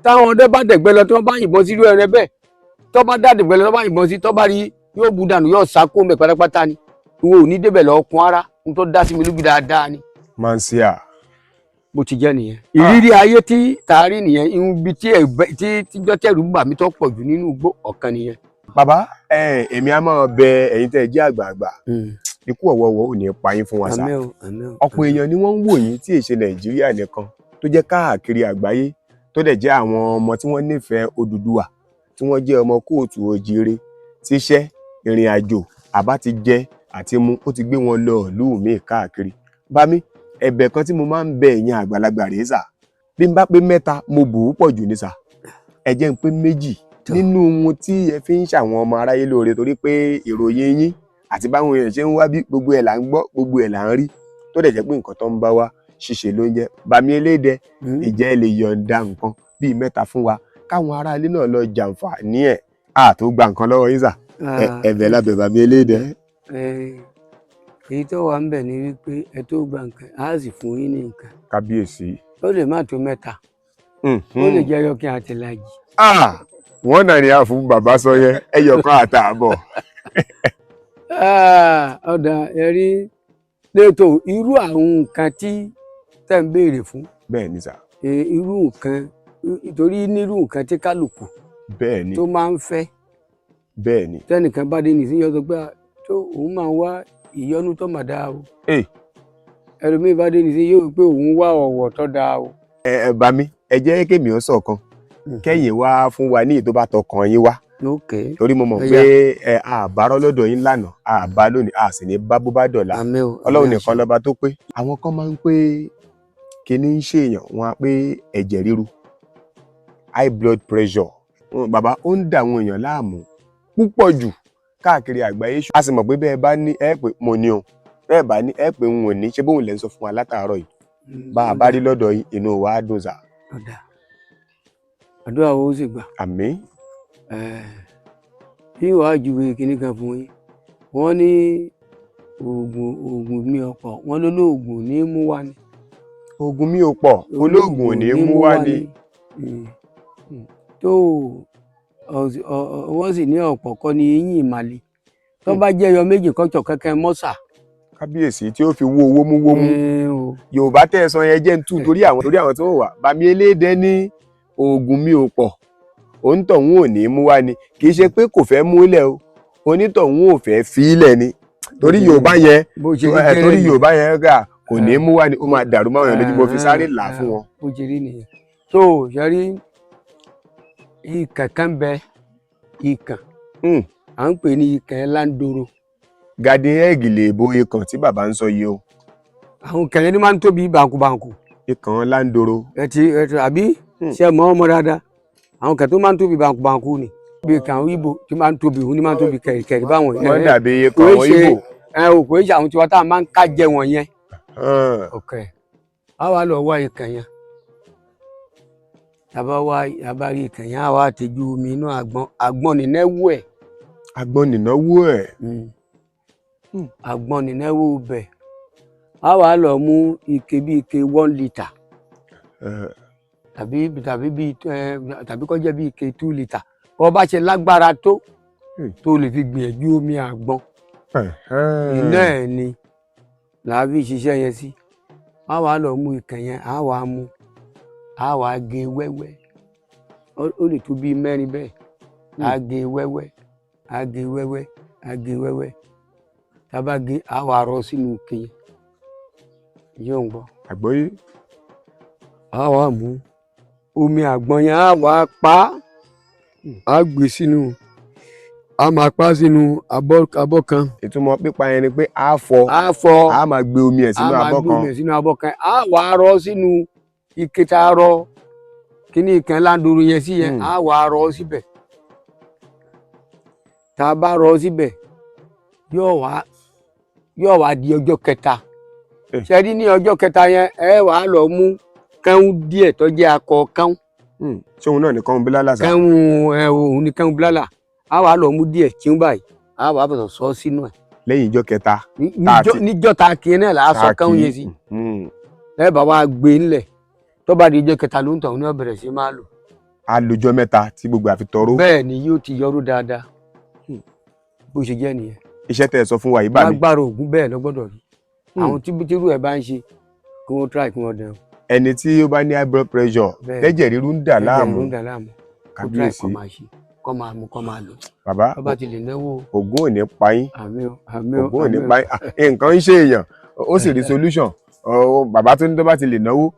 Táwọn ọdẹ bá dẹ̀gbẹ́ lọ tí wọ́n bá yìnbọn sí irú ẹran bẹ́ẹ̀, tó bá dá dẹ̀gbẹ́ lọ tó bá yìnbọn sí, tó bá rí yóò bu dànù yóò sá kó mẹ́ pátápátá ni. Ìwọ ò ní débẹ̀ lọ kun ara, n tó dá sí mi lójú dáadáa ni. Mansia. Bó ti jẹ́ nìyẹn. Ìrírí ayé tí tààrí nìyẹn, ibi tí tíjọ́ tẹ̀rù bà mí tó pọ̀ jù nínú igbó ọ̀kan nìyẹn. Bàbá, èmi á máa bẹ ẹ̀yin tẹ́ ẹ jẹ́ àgbààgbà. Ikú ọ̀wọ́wọ́ ò ní pa yín fún wa sá. Àmín o, àmín o. Ọ̀pọ̀ èèyàn ni wọ́n ń wò yín tí èṣe Nàìjíríà nìkan tó jẹ́ káàkiri àgbáyé, tó dẹ̀ jẹ́ àwọn ọmọ tí wọ́n nífẹ̀ẹ́ Odùduwà, tí wọ́n jẹ́ ọmọ kóòtù oòjíire, tíṣẹ́ ìrìn àjò àbá ti jẹ àti mu ó ti gbé wọn lọ ìlú míì káàkiri. Bámi, ẹ̀bẹ̀ kan tí mo máa ń bẹ ẹ̀yin àgbàlagbà rèé sà. Bí n bá pé 3 mo bù ú pọ̀ jù ní sà. Ẹ jẹ́ n pé 2 nínú ohun tí ẹ fi ń ṣàwọn ọmọ aráyé lóore, torí pé ìròyìn yín àti báwọn èèyàn ṣe ń wá bí gbogbo ẹ̀ là ń gbọ́, gbogbo ẹ̀ là ń rí, tó dẹ̀ jẹ́ pé nǹkan tó ń bá wa ṣíṣe ló ń jẹ́. Bàmí elédẹ, ìjẹ́ ẹ lè yọ̀ǹda nǹkan bíi 3 fún wa káwọn ará ilé náà lọ jàǹfààní ẹ̀? A tó gba nǹkan lọ́wọ́ yín sà. Ẹ̀bẹ̀ lábẹ́ bàmí elédẹ. Èyí tó wà ń bẹ̀ ni wípé ẹ tó gba nǹkan, á sì fún yín ní nǹkan. Kábíyèsí. Ó lè má tó 3, ó lè jẹ́ ẹyọkan àtìlàjì. Wọ́n náà ni a fún bàbá sọ yẹn, ẹyọkan àtààbọ̀. Ọ̀dà ẹ̀rí lẹ́tọ̀ irú àwọn nǹkan tí tẹ̀ ń béèrè fún. Bẹ́ẹ̀ ni sà. Irú nǹkan torí nírú nǹkan tí kálukú Bẹ́ẹ̀ ni. tó máa ń fẹ́. Bẹ́ẹ̀ ni. Tẹ́nìkan bá dé nìsín yọ sọ pé tó òun máa ń wá ìyọ́nú tó mà dáa o. Ẹlòmíì bá dé nìsín yóò pé òun wá ọ̀wọ̀ tó dáa o. Ẹ bá mi, ẹ jẹ́ kémi ó sọ̀kan kẹ́yìn wá fún wa ní èyí tó bá tọkàn yín wá. Torí mo mọ̀ pé ẹ àbárọ́ lọ́dọ̀ yín lánàá, àbá lónìí, a sì ní bá bó bá dọ̀la. Àmín o. Ọlọ́run nìkan lọ́ba tó pé. Àwọn kan máa ń pé kíní ń ṣèyàn, wọn á pé ẹ̀jẹ̀ ríru, high blood pressure. Bàbá, ó ń dà àwọn èèyàn láàmú púpọ̀ jù káàkiri àgbáyé. A sì mọ̀ pé bẹ́ẹ̀ bá ní ẹ pé mo ní o, bẹ́ẹ̀ bá ní ẹ pé n ò ní, ṣé bóun lẹ́ ń sọ fún wa látàárọ̀ yìí? Bá a bá rí lọ́dọ̀ yín, inú wa á dùn sà. Ọ̀dà, àdúrà wo ó sì gbà. Àmín. Bí wàá júwe kinní kan fún yín, wọ́n ní oògùn mi ọ̀pọ̀, wọ́n ló lóògùn ní mú wá ni. Oògùn mi ò pọ̀, olóògùn ò ní mú wá ni. Tó wọ́n sì ní ọ̀pọ̀ kọ́ ni eyín ìmàle tó bá jẹ́ ẹyọ méjì kọ́jọ kẹ́kẹ́ mọ́sà. Kábíyèsí, tí ó fi wó wómú wómú. Ẹ o. Yorùbá tẹ́ ẹ sọ yẹn jẹ́ ń tù torí àwọn tó wà bàmí eléde ní oògùn mi ò pọ̀, onítọ̀hún ò ní mú wá ni. Kì í ṣe pé kò fẹ́ múlẹ̀ o, onítọ̀hún ò fẹ́ fílẹ̀ ni, torí Yorùbá yẹn Bó ṣe rí ẹ, torí gẹ́lẹ́. Yorùbá yẹn gà kò ní mú wá ni, ó máa dàrú máwọn èèyàn lójú. Mo fi sáré là á fún wọn. Bó ṣe rí nìyẹn. Tó ṣe rí, ikàn kan bẹ, ikàn à ń pè ní ikàn láńdoro. Garden egg lè bo ikàn tí bàbá ń sọ yìí o. Àwọn ikàn yẹn ni máa ń tóbi bàǹkùbàǹkù. Ikàn láńdoro. Ẹ ti àbí? Ṣe mọ ọmọ dáadáa, àwọn kan tó máa ń tóbi bàǹkùbàǹkù ni, bí ikàn àwọn Ìgbò tí máa ń tóbi, òun ni máa ń tóbi kẹ̀rìkẹ̀rì báwọn. Wọ́n dàbí ikàn Kò àwọn í ṣe Ìgbò. Ẹ ò kò í ṣe àwọn tiwa tá a máa ń ká jẹ wọn yẹn. Ok, a wá lọ wá ikàn yẹn. Tàbá wá, tàbá rí ikàn yẹn, a wá tẹjú omi inú àgbọn. Àgbọn nínẹ́wó ẹ̀. Agbọ́n nìnáwó ẹ̀. Àgbọn nínẹ́wó bẹ̀. A wá lọ mú ike bí ike 1 litre tàbí bí ẹ tàbí kó jẹ́ bí ike 2 litre, bó bá ṣe lágbára tó tó lè fi gbìyànjú omi àgbọn iná ẹ̀ ni làá fi ṣiṣẹ́ yẹn sí. A wá lọ mú ikàn yẹn, a wá mú, a wá gé wẹ́wẹ́. Ó lè tó bíi mẹ́rin bẹ́ẹ̀. A gé wẹ́wẹ́, a gé wẹ́wẹ́, a gé wẹ́wẹ́. Tá a bá gé, a wá rọ sínú ike yẹn, yóò ń gbọ́. Àgbọ́yé. A wá mú omi àgbọn yẹn, a wá pa á, a gbé sínú, a máa pa á sínú abọ́ kan. Ìtumọ̀ pípa yẹn ni pé a fọ. A fọ. A máa gbé omi ẹ̀ A sínú máa abọ́ gbé kan. omi ẹ̀ sínú abọ́ kan, a wá rọ sínú ike tá a rọ kíní ìkan láńdoro yẹn sí yẹn. A wá rọ síbẹ̀. Tá a bá rọ síbẹ̀, yóò wá di ọjọ́ kẹta. Ṣe rí, ní ọjọ́ kẹta yẹn, ẹ wàá lọ mú kẹ́hún díẹ̀ tó jẹ́ akọ kẹ́hún. Ṣé òun náà nìkan bílálà sá? Kẹ́hún ẹ, òun ni kẹ́hún bílálà. A wàá lọ mú díẹ̀ tí ń báyìí, a wàá bọ̀sọ̀ sọ sínú ẹ̀. Lẹ́yìn ìjọ kẹta Tá a Níjọ́ ta kí náà là á sọ kẹ́hún yẹn sí. Ẹ bá wa gbé ńlẹ̀, tó bá di ọjọ́ kẹta ló ń tọ̀ ní ó bẹ̀rẹ̀ sí máa lò. A lọ́jọ́ 3 tí gbogbo àfi tọrọ. Bẹ́ẹ̀ ni, yóò ti yọrù dáadáa. Bó ṣe jẹ́ nìyẹn. Iṣẹ́ tẹ́ ẹ sọ fún wa yìí bá mi. Lágbára ògùn, bẹ́ẹ̀ ló gbọ́dọ̀ rí. Àwọn tí tírú ẹ̀ bá ń ṣe, kí wọ́n try, kí wọ́n dẹ̀. Ẹni tí ó bá ní high blood pressure, tẹ́jẹ̀ ríru ń dà láàmú. Ló ń dà láàmú, kó try, Kábíyèsí. kó máa ṣe, kó máa mú, kó máa lò. Bàbá. Tó bá ti lè náwó. Ògùn ò ní pa yín. Àmín o, àmín o. Ògùn ò ní Àmín o. pa yín. Ah, nǹkan ń ṣe èèyàn, ó sì rí solution. Ọ, bàbá tó ní tó bá ti lè náwó.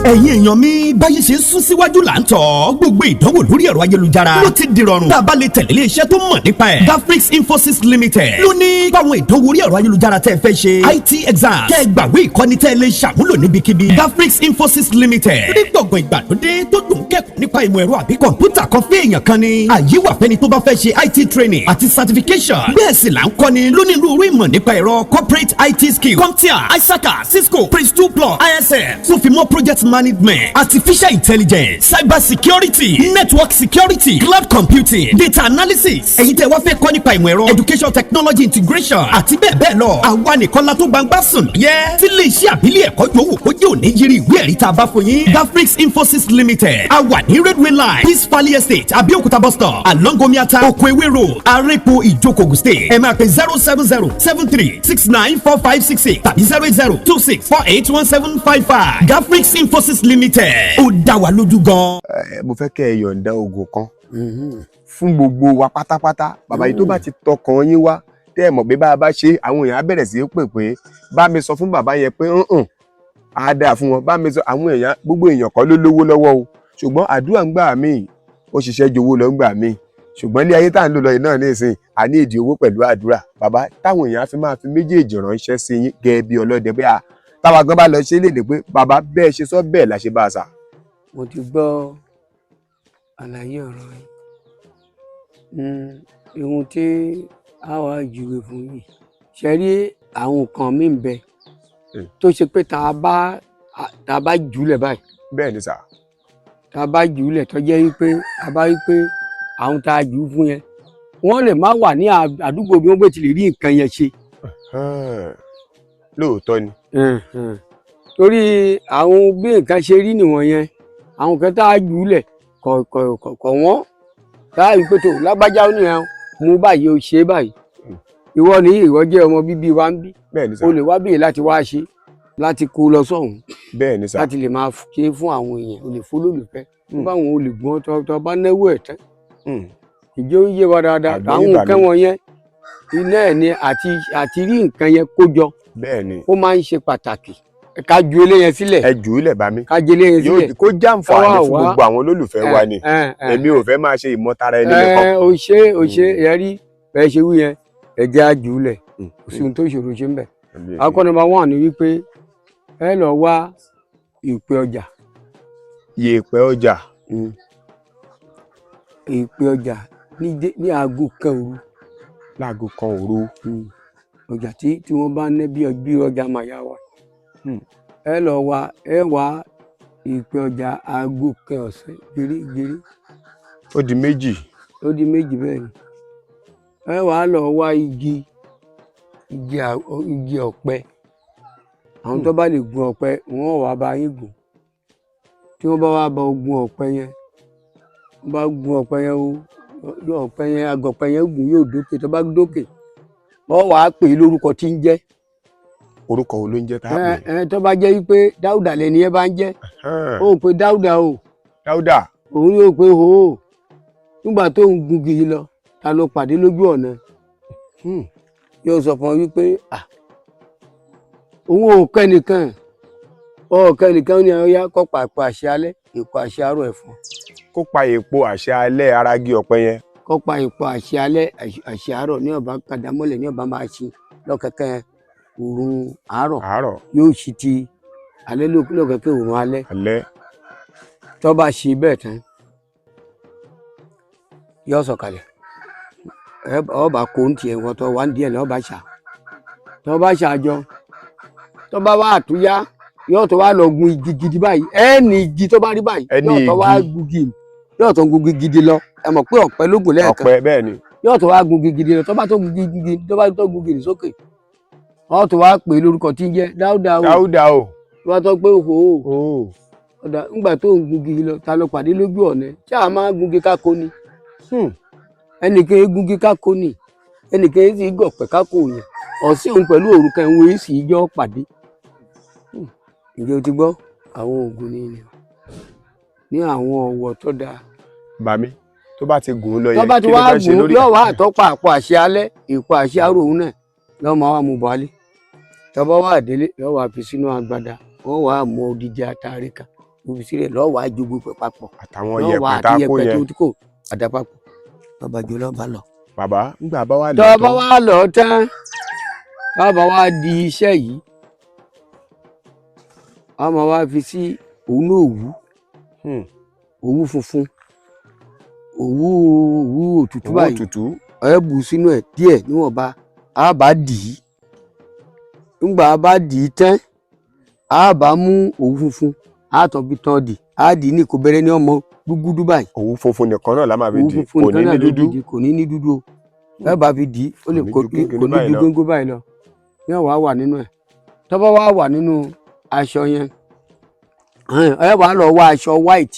Ẹ̀yin èèyàn mi, báyìí ṣe ń sún síwájú là ń tọ̀. Gbogbo ìdánwò lórí ẹ̀rọ ayélujára ló ti dìrọ̀rùn tá a bá lè tẹ̀lé iléeṣẹ́ tó mọ̀ nípa ẹ̀. Gafrix Infosys Limited ló ní báwọn ìdánwò orí ẹ̀rọ ayélujára tẹ́ ẹ fẹ́ ṣe, IT exam, kẹ́ ẹ gbàwé ìkọ́ni tẹ́ ẹ lè ṣàmúlò níbikíbi. Gafrix Infosys Limited ní gbọ̀ngàn ìgbàlódé tó dùn kẹ́kọ̀ọ́ nípa ìmọ̀ ẹ̀rọ àbí kọ̀ǹpútà kan fún èèyàn kan ni. Àyè wà fẹ́ni tó bá fẹ́ ṣe IT training àti certification. Bẹ́ẹ̀ sì là ń kọ́ni lónírúurú ìmọ̀ nípa ẹ̀rọ, corporate IT skills, CompTIA, ISACA, Cisco, Prince2 Plus, ISM, tó fi mọ́ project management, artificial intelligence, cyber security, network security, cloud computing, data analysis. Ẹ̀yin tẹ́ wá fẹ́ kọ́ nípa ìmọ̀ ẹ̀rọ, education technology integration àti bẹ́ẹ̀ bẹ́ẹ̀ lọ, àwa nìkan la tó gbangba sùn yẹ tí lè ṣe àbílẹ̀ ẹ̀kọ́ yòówù kó jẹ́ òní yiri ìwé ẹ̀rí tá a bá fún yín. Gafrix Infosys Limited, a wà ní Railway Line, Peace Valley Estate, Abẹ́òkúta bus stop, along Omiata, Okoewe Road, Arepo, Ìjókòó, Ogun State. Ẹ máa pè 07073694566 tàbí 08026481755. Gafrix Infosys Limited, ó dá wa lójú gan. Ẹ, mo fẹ́ kẹ́ ẹ yọ̀ǹda oògùn kan fún gbogbo wa pátápátá. Bàbá yìí, tó bá ti tọkàn yín wá, tẹ́ ẹ mọ̀ pé bá a bá ṣe, àwọn èèyàn á bẹ̀rẹ̀ sí í pè pé bá mi sọ fún bàbá yẹn pé nǹkan á dáa fún wọn. Bá mi sọ àwọn èèyàn, gbogbo èèyàn kọ́ ló lówó lọ́wọ́ o, ṣùgbọ́n àdúrà ń gbà míì, ó ṣiṣẹ́ ju owó lọ ń gbà míì. Ṣùgbọ́n ilé ayé tá à ń lò lọ yìí náà nísìnyí, a ní ìdí owó pẹ̀lú àdúrà. Bàbá, táwọn èèyàn á fi máa fi méjèèjì ránṣẹ́ sí yín gẹ́gẹ́ bí ọlọ́dẹ pé à táwa gan bá lọ ṣe é léde pé bàbá bẹ́ẹ̀ ṣe sọ bẹ́ẹ̀ la ṣe bá a sà. Mo ti gbọ́ àlàyé ọ̀rọ̀ yìí. Ohun tí a wá júwe fún yìí, ṣe rí àwọn nǹkan míì ń bẹ tó ṣe pé tá a bá jùúlẹ̀ báyìí, Bẹ́ẹ̀ ni sà. tá a bá jùúlẹ̀, tó jẹ́ wípé a bá wípé àwọn tá a jù ú fún yẹn, wọ́n lè má wà ní àdúgbò bí wọ́n gbé ti lè rí nǹkan yẹn ṣe. Lóòótọ́ ni. Torí àwọn bí nǹkan ṣe rí nìwọ̀n yẹn, àwọn kan tá a jù ú lẹ̀ kọ̀ kọ̀ kọ̀ kọ̀ wọ́n tá a rí pé tó lágbájá ó nìyẹn mú báyìí, ó ṣe é báyìí. Ìwọ ní ìwọ jẹ́ ọmọ bíbí wa ń bí. Bẹ́ẹ̀ ni sà. O lè wá bèèrè láti wá ṣe, láti kó lọ sọ́hùn, Bẹ́ẹ̀ ni sà. láti lè máa ṣe fún àwọn èèyàn. O lè fólólùfẹ́ báwọn olùgbọ́n tó bá náwó ẹ̀ tán. Ìjọ ń yé wa dáadáa. Àgbọ́yé Àwọn bà nǹkan mí. wọ̀nyẹn iná ẹ̀ ni àti rí nǹkan yẹn kó jọ. Bẹ́ẹ̀ ni. Ó máa ń ṣe pàtàkì ká ju eléyẹn sílẹ̀. Ẹ jù ú lẹ̀ bá mi. Ká ju eléyẹn Yóò sílẹ̀. kó jàǹfààní Ká wá fún wá. gbogbo àwọn olólùfẹ́ wa ni. Èmi ò fẹ́ máa ṣe ìmọ̀tara ẹni nìkan. Ẹ o ṣe, o ṣe ẹ rí bẹ́ẹ̀ ṣe wí yẹn, ẹ jẹ́ àjùlẹ̀. Kò sí ohun tó ṣòro ṣe ń bẹ̀. Akọ́ number one ni wípé ẹ lọ wá ìpè ọjà. Yèèpẹ̀ ọjà. Ìpè ọjà ní aago 1 òru. Láago 1 òru. Ọjà tí wọ́n bá ná bí ọjà màyà wa. Ẹ lọ wá, ẹ wá ìpè ọjà aago 1 ọ̀sán gírígírí. Ó di 2. Ó di 2, bẹ́ẹ̀ ni. Ẹ wá lọ wá igi ọ̀pẹ. Àwọn tó bá lè gun ọ̀pẹ, wọ́n wá bá yín gùn. Tí wọ́n bá wá bá gun ọ̀pẹ yẹn, wọ́n bá gun ọ̀pẹ yẹn o, yóò ọ̀pẹ yẹn, agọ̀pẹ yẹn gùn, yóò dókè. Tó bá dókè, wọ́n wàá pè é lórúkọ tí ń jẹ́. Orúkọ wo ló ń jẹ́ tá a Ẹ pè? ẹ tó bá jẹ́ wípé Dáúdà lẹni ẹ bá ń jẹ́, ó pe Dáúdà o. Dáúdà. Òun yóò pé o nígbà tó ń gungi yìí lọ, ta ló pàdé lójú ọ̀nà? Yóò sọ fún ọ wípé ah, òun ò kẹ́nìkan, ò kẹ́nìkan. Ní ọyá kọ́ pàpà àṣẹ alẹ́, ìkọ́ àṣẹ àárọ̀ ẹ̀fọn. Kó pa èpo àṣẹ alẹ́ aragi ọ̀pẹ yẹn. Kọ́ pa ìkọ́ àṣẹ alẹ́, àṣẹ àárọ̀ ní ọba kàdámọ́lẹ̀ ní ọba máa ṣe lọ́kẹ̀kẹ́ òrùn àárọ̀. Àárọ̀. Yóò ṣì ti alẹ́ lọ́kẹ̀kẹ́ òrùn alẹ́. Alẹ́. Tó bá ṣe bẹ́ẹ̀ tán, yóò sọ̀kalẹ̀. Ọba kò ń tiẹ̀ wọ́n tó wà ń díẹ̀ lọ́ba ṣà, tó bá ṣàjọ, tó bá wà àtúnyá, yóò tó wá lọ gun igi gidi báyìí. Ẹ ní igi tó bá rí báyìí, Ẹ ní yóò tó wá igi. gungi, yóò tó gungi gidi lọ. Ẹ mọ̀ pé ọ̀pẹ ló gùn lẹ́ẹ̀kan. Ọ̀pẹ, bẹ́ẹ̀ ni. Yóò tó wá gungi gidi lọ. Tó bá tó gungi gidi, tó bá tó gungi sókè, wọ́n tó wá pè é lórúkọ tí ń jẹ́. Dáúdà o. Dáúdà o. Tó bá tó pé òhò o, o ọ̀dà ńgbà tó ń gungi lọ, ta ló pàdé lójú ọ̀nà? Tí a máa gungi kákó ni? Ẹnìkan gungi kákó ni, ẹnìkan sì gọ̀pẹ̀ kákó yẹn. Ọ̀sìn òun pẹ̀lú òrùka ìwọ̀n èsì ìjọ pàdé. Ǹjẹ́ o ti gbọ́ àwọn oògùn ní ilẹ̀ ní àwọn ọ̀wọ̀ tó dáa? Bàmí, tó bá ti gùn ún lọ Tó yẹn, bá ti kí ló wá fẹ́ ṣe gùn lórí yóò wá àtọ́pọ̀ àpò àṣẹ alẹ́, ìpò àṣẹ àárò òun náà lọ́ọ́ máa wá mú bọ́álé. Tó bá wà délé, lọ́ọ́ wá fi sínú agbada, wọ́n wá mú odidi atare kan fi sílẹ̀, lọ́ọ́ wá ju gbogbo ẹ̀ papọ̀. Àtàwọn Lọ́ọ́ wá yẹ̀pẹ̀ tá àti a kó yẹ̀pẹ̀ yẹn. tó kò àdàpapọ̀, bàbá jù lọ́ọ́ bá lọ. Bàbá, ńgbà bá wà Tó lọ bá tán. wá lọ tán, tó bá wá di iṣẹ́ yìí, wọ́n máa wá fi sí òun náà, òwú, òwú funfun, òwú òtútù Owó báyìí. òtútù. Ẹ bù sínú ẹ̀ díẹ̀ níwọ̀nba, á bá dì í. Ńgbà á bá dì í tán, á bá mú òwú funfun, á tọ́ fi tán dì, á dì í ní ìkóbẹ̀rẹ̀ ní ọmọ gúgúdú báyìí. Òwú funfun nìkan náà la máa fi Òwú dì? funfun Kò ní nìkan ní náà ló dúdú? dì, kò ní ní dúdú o. Ẹ bá fi dì í, ó lè Kò ní kò ju kékeré kò ní báyìí ju lọ. góńgó báyìí lọ. Yóò wá wà nínú ẹ̀. Tó bá wá wà nínú aṣọ yẹn, ẹ wá lọ wá aṣọ white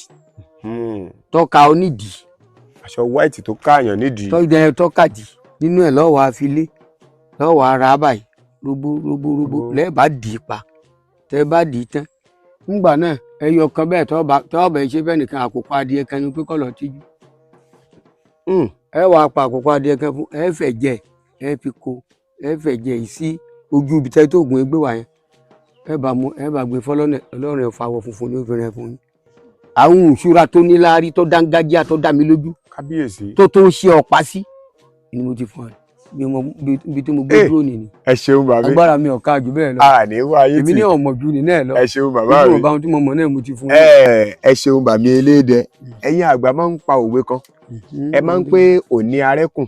tọ́ka onídìí. Aṣọ white tó káàyàn nídìí. Tọ́jà tọ́kàdì nínú ẹ̀ lọ́wọ́ àfilé lọ́wọ́ ara báyìí, robo robo robo. Robo. Lẹ́ẹ̀bá dì í pa, tẹ́ bá dì í tán, ńgbà náà ẹyọ kan bẹ́ẹ̀ tọ́ọ̀bà ẹ ṣe fẹ́ nìkan, àkókò adìẹ kan ni pé kọ́ lọ tíjú. Ẹ wàá pa àkókò adìẹ kan fún ẹ, fẹ̀ jẹ ẹ fi ko, ẹ fẹ̀ jẹ yìí sí ojú ibi tẹ́ tó ògùn ẹgbẹ́ wa yẹn. Ẹ bá mú, ẹ bá gbé fọlọ́nà ọlọ́run, ẹ̀fọ́ àwọ̀ funfun ní obìnrin fún yín. Àwọn ìṣúra tó níláárí, tó dángájíá, tó dá mi lójú, Kábíyèsí. tó ń ṣe ọ̀pá sí ni mo ti fún ẹ. Bí mo bí tí mo gbé Eh, dúró nìyí. Ẹ ṣeun bàbá. Agbára mi ò ká jù bẹ́ẹ̀ lọ. A ní wá ayé Èmi tì. ní ọmọ jù ní náà lọ. Ẹ ṣeun bàbá Gbogbo mi. ọba ohun tí mo mọ̀ náà mo ti fún yín. Ẹ ṣeun bàmí eléèdẹ. Ẹ̀yin àgbà máa ń pa òwe kan, ẹ máa ń pé òní arẹ́kùn,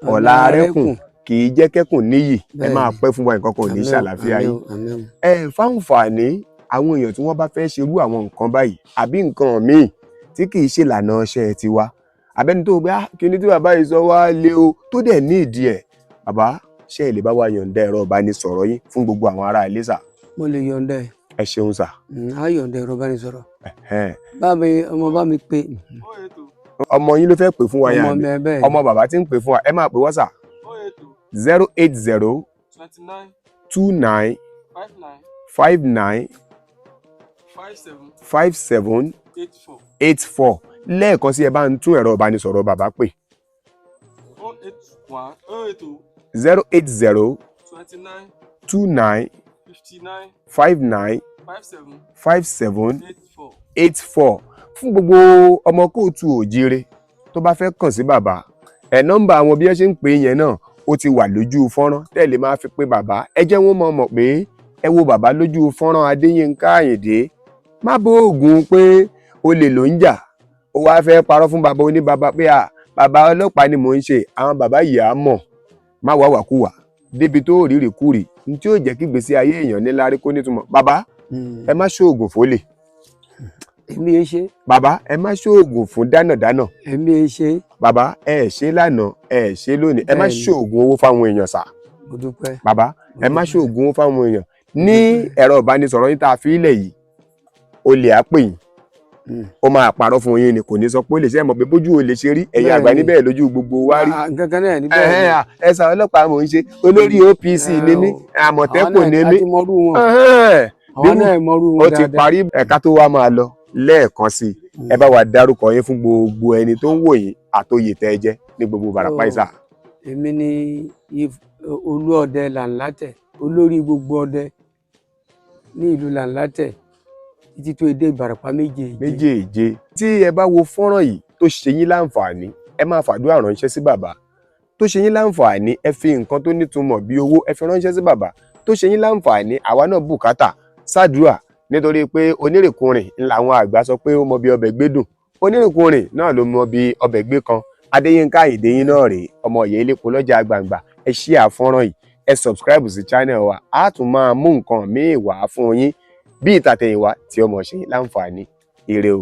ọ̀la arẹ́kùn kì í jẹ́ kẹ́kùn níyì. Ẹ máa pẹ́ fún wa, nǹkan kan ò ní ṣàlàáfíà yín. Ẹ fáǹfààní àwọn èèyàn tí wọ́n bá fẹ́ ṣerú àwọn nǹkan báyìí àbí nǹkan míì tí kì í ṣe ìlànà iṣẹ́ tiwa, àbẹ́ni tó gbé kíní tí bàbá yìí sọ wá lé o, tó dẹ̀ ní ìdí ẹ̀, bàbá, ṣé ẹ lè bá wa yọ̀ǹda ẹ̀rọ ìbánisọ̀rọ̀ yín fún gbogbo àwọn ará ilé sà? Mo lè yọ̀ǹda ẹ̀. Ẹ ṣeun sà. Á yọ̀ǹda ẹ̀rọ ìbánisọ̀rọ̀. Ẹ̀hẹ́n. Bá mi, ọmọ bá mi pé. Ọmọ yín ló fẹ́ pè fún wa yẹn? Ọmọ Àbí mi ẹ bẹ́ẹ̀. ọmọ bàbá tí ń pè fún wa? Ẹ máa pè wọ́n sà. 080 29 29 59 59 57 57 84. 84. Lẹ́ẹ̀kan sí, ẹ bá ń tún ẹ̀rọ ìbánisọ̀rọ̀ bàbá pè. 081 080 080 29 29 59 59 57 57 84. 84. Fún gbogbo ọmọ kóòtù òjíire tó bá fẹ́ kàn sí bàbá, ẹ̀ nọ́mbà àwọn bí ẹ ṣe ń pè é yẹn náà ó ti wà lójú fọ́nrán tẹ́lẹ̀ máa fi pé bàbá. Ẹ jẹ́ wọ́n mọ̀ mọ̀ pé ẹ wo bàbá lójú fọ́nrán Adéyínká Àyìndé. Má bó oògùn pé olè ló ń jà, ó wáá fẹ́ parọ́ fún bàbá oníbàbá pé à bàbá ọlọ́pàá ni mò ń ṣe. Àwọn bàbá yìí á mọ̀ má wàá wàkúwà débi tó rírì kúrì ní tí yóò jẹ́ kí gbèsè ayé èèyàn níláárí kó nítumọ̀. Bàbá, ẹ má ṣoògùn fólè. Èmi ẹ ṣe. Bàbá, ẹ má ṣoògùn fún dánàdánà. Èmi ẹ ṣe. Bàbá, ẹ ẹ ṣe lánàá, ẹ ẹ ṣe lónìí, ẹ má Bẹ́ẹ̀ni. ṣoògùn owó fáwọn èèyàn sà. Mo dúpẹ́. Bàbá, ẹ má ṣoògùn owó fáwọn èèyàn. Ní ẹ̀rọ ìbánisọ̀rọ̀ yín tá a fi ilẹ̀ yìí, olè á pè yín, ó máa parọ́ fún yín ni, kò ní sọ pé ó lè ṣe. É mọ̀ pé bójú olè ṣe rí, ẹ̀yin àgbà Bẹ́ẹ̀ni. níbẹ̀ lójú gbogbo wa rí. Ah, nǹkan kan náà ní bẹ́ẹ̀ ni. Ẹ̀hẹ́n, ẹ̀sà ọlọ́pàá mò ń ṣe, olórí OPC ni mí, àmọ̀tẹ́kùn ni mí. Àti mọ́rú wọn. Ẹ̀hẹ́n, Àwọn náà mọ́rú wọn ó ti dáadáa. parí. Ẹ̀ka tó wá máa lọ, lẹ́ẹ̀kan sí i, ẹ bá wa dárúkọ yín fún gbogbo ẹni tó ń wò yín, àtòyè tẹ́ ẹ jẹ́ ní gbogbo Ìbàràpá ìsà. Èmi ni Olúọdẹ Làǹlátẹ̀, olórí gbogbo ọdẹ ní ìlú Làǹlátẹ̀ títí tó dé Ìbàràpá méjèèje. Méjèèje. Tí ẹ bá wo fọ́nrán yìí tó ṣe yín láǹfààní, ẹ máa fàdúrà ránṣẹ́ sí bàbá. Tó ṣe yín láǹfààní, ẹ fi nǹkan tó nítumọ̀ bí owó, ẹ fi ránṣẹ́ sí bàbá. Tó ṣe yín láǹfààní, àwa náà bùkátà ṣàdúrà, nítorí pé onírìnkùnrin làwọn àgbà sọ pé ó mọ bí ọbẹ̀ gbé dùn, onírìnkùnrin náà ló mọ bí ọbẹ̀ gbé kan. Adéyínká Àyìndé yín náà rèé, ọmọ ìyá elépo lọ́jà gbangba. Ẹ share fọ́nrán yìí, ẹ subscribe sí channel wa. Á tún máa mú nǹkan míì wá fún yín bí ìtàtẹ̀yìnwá tí ọmọ ṣe yín láǹfààní. Ire o.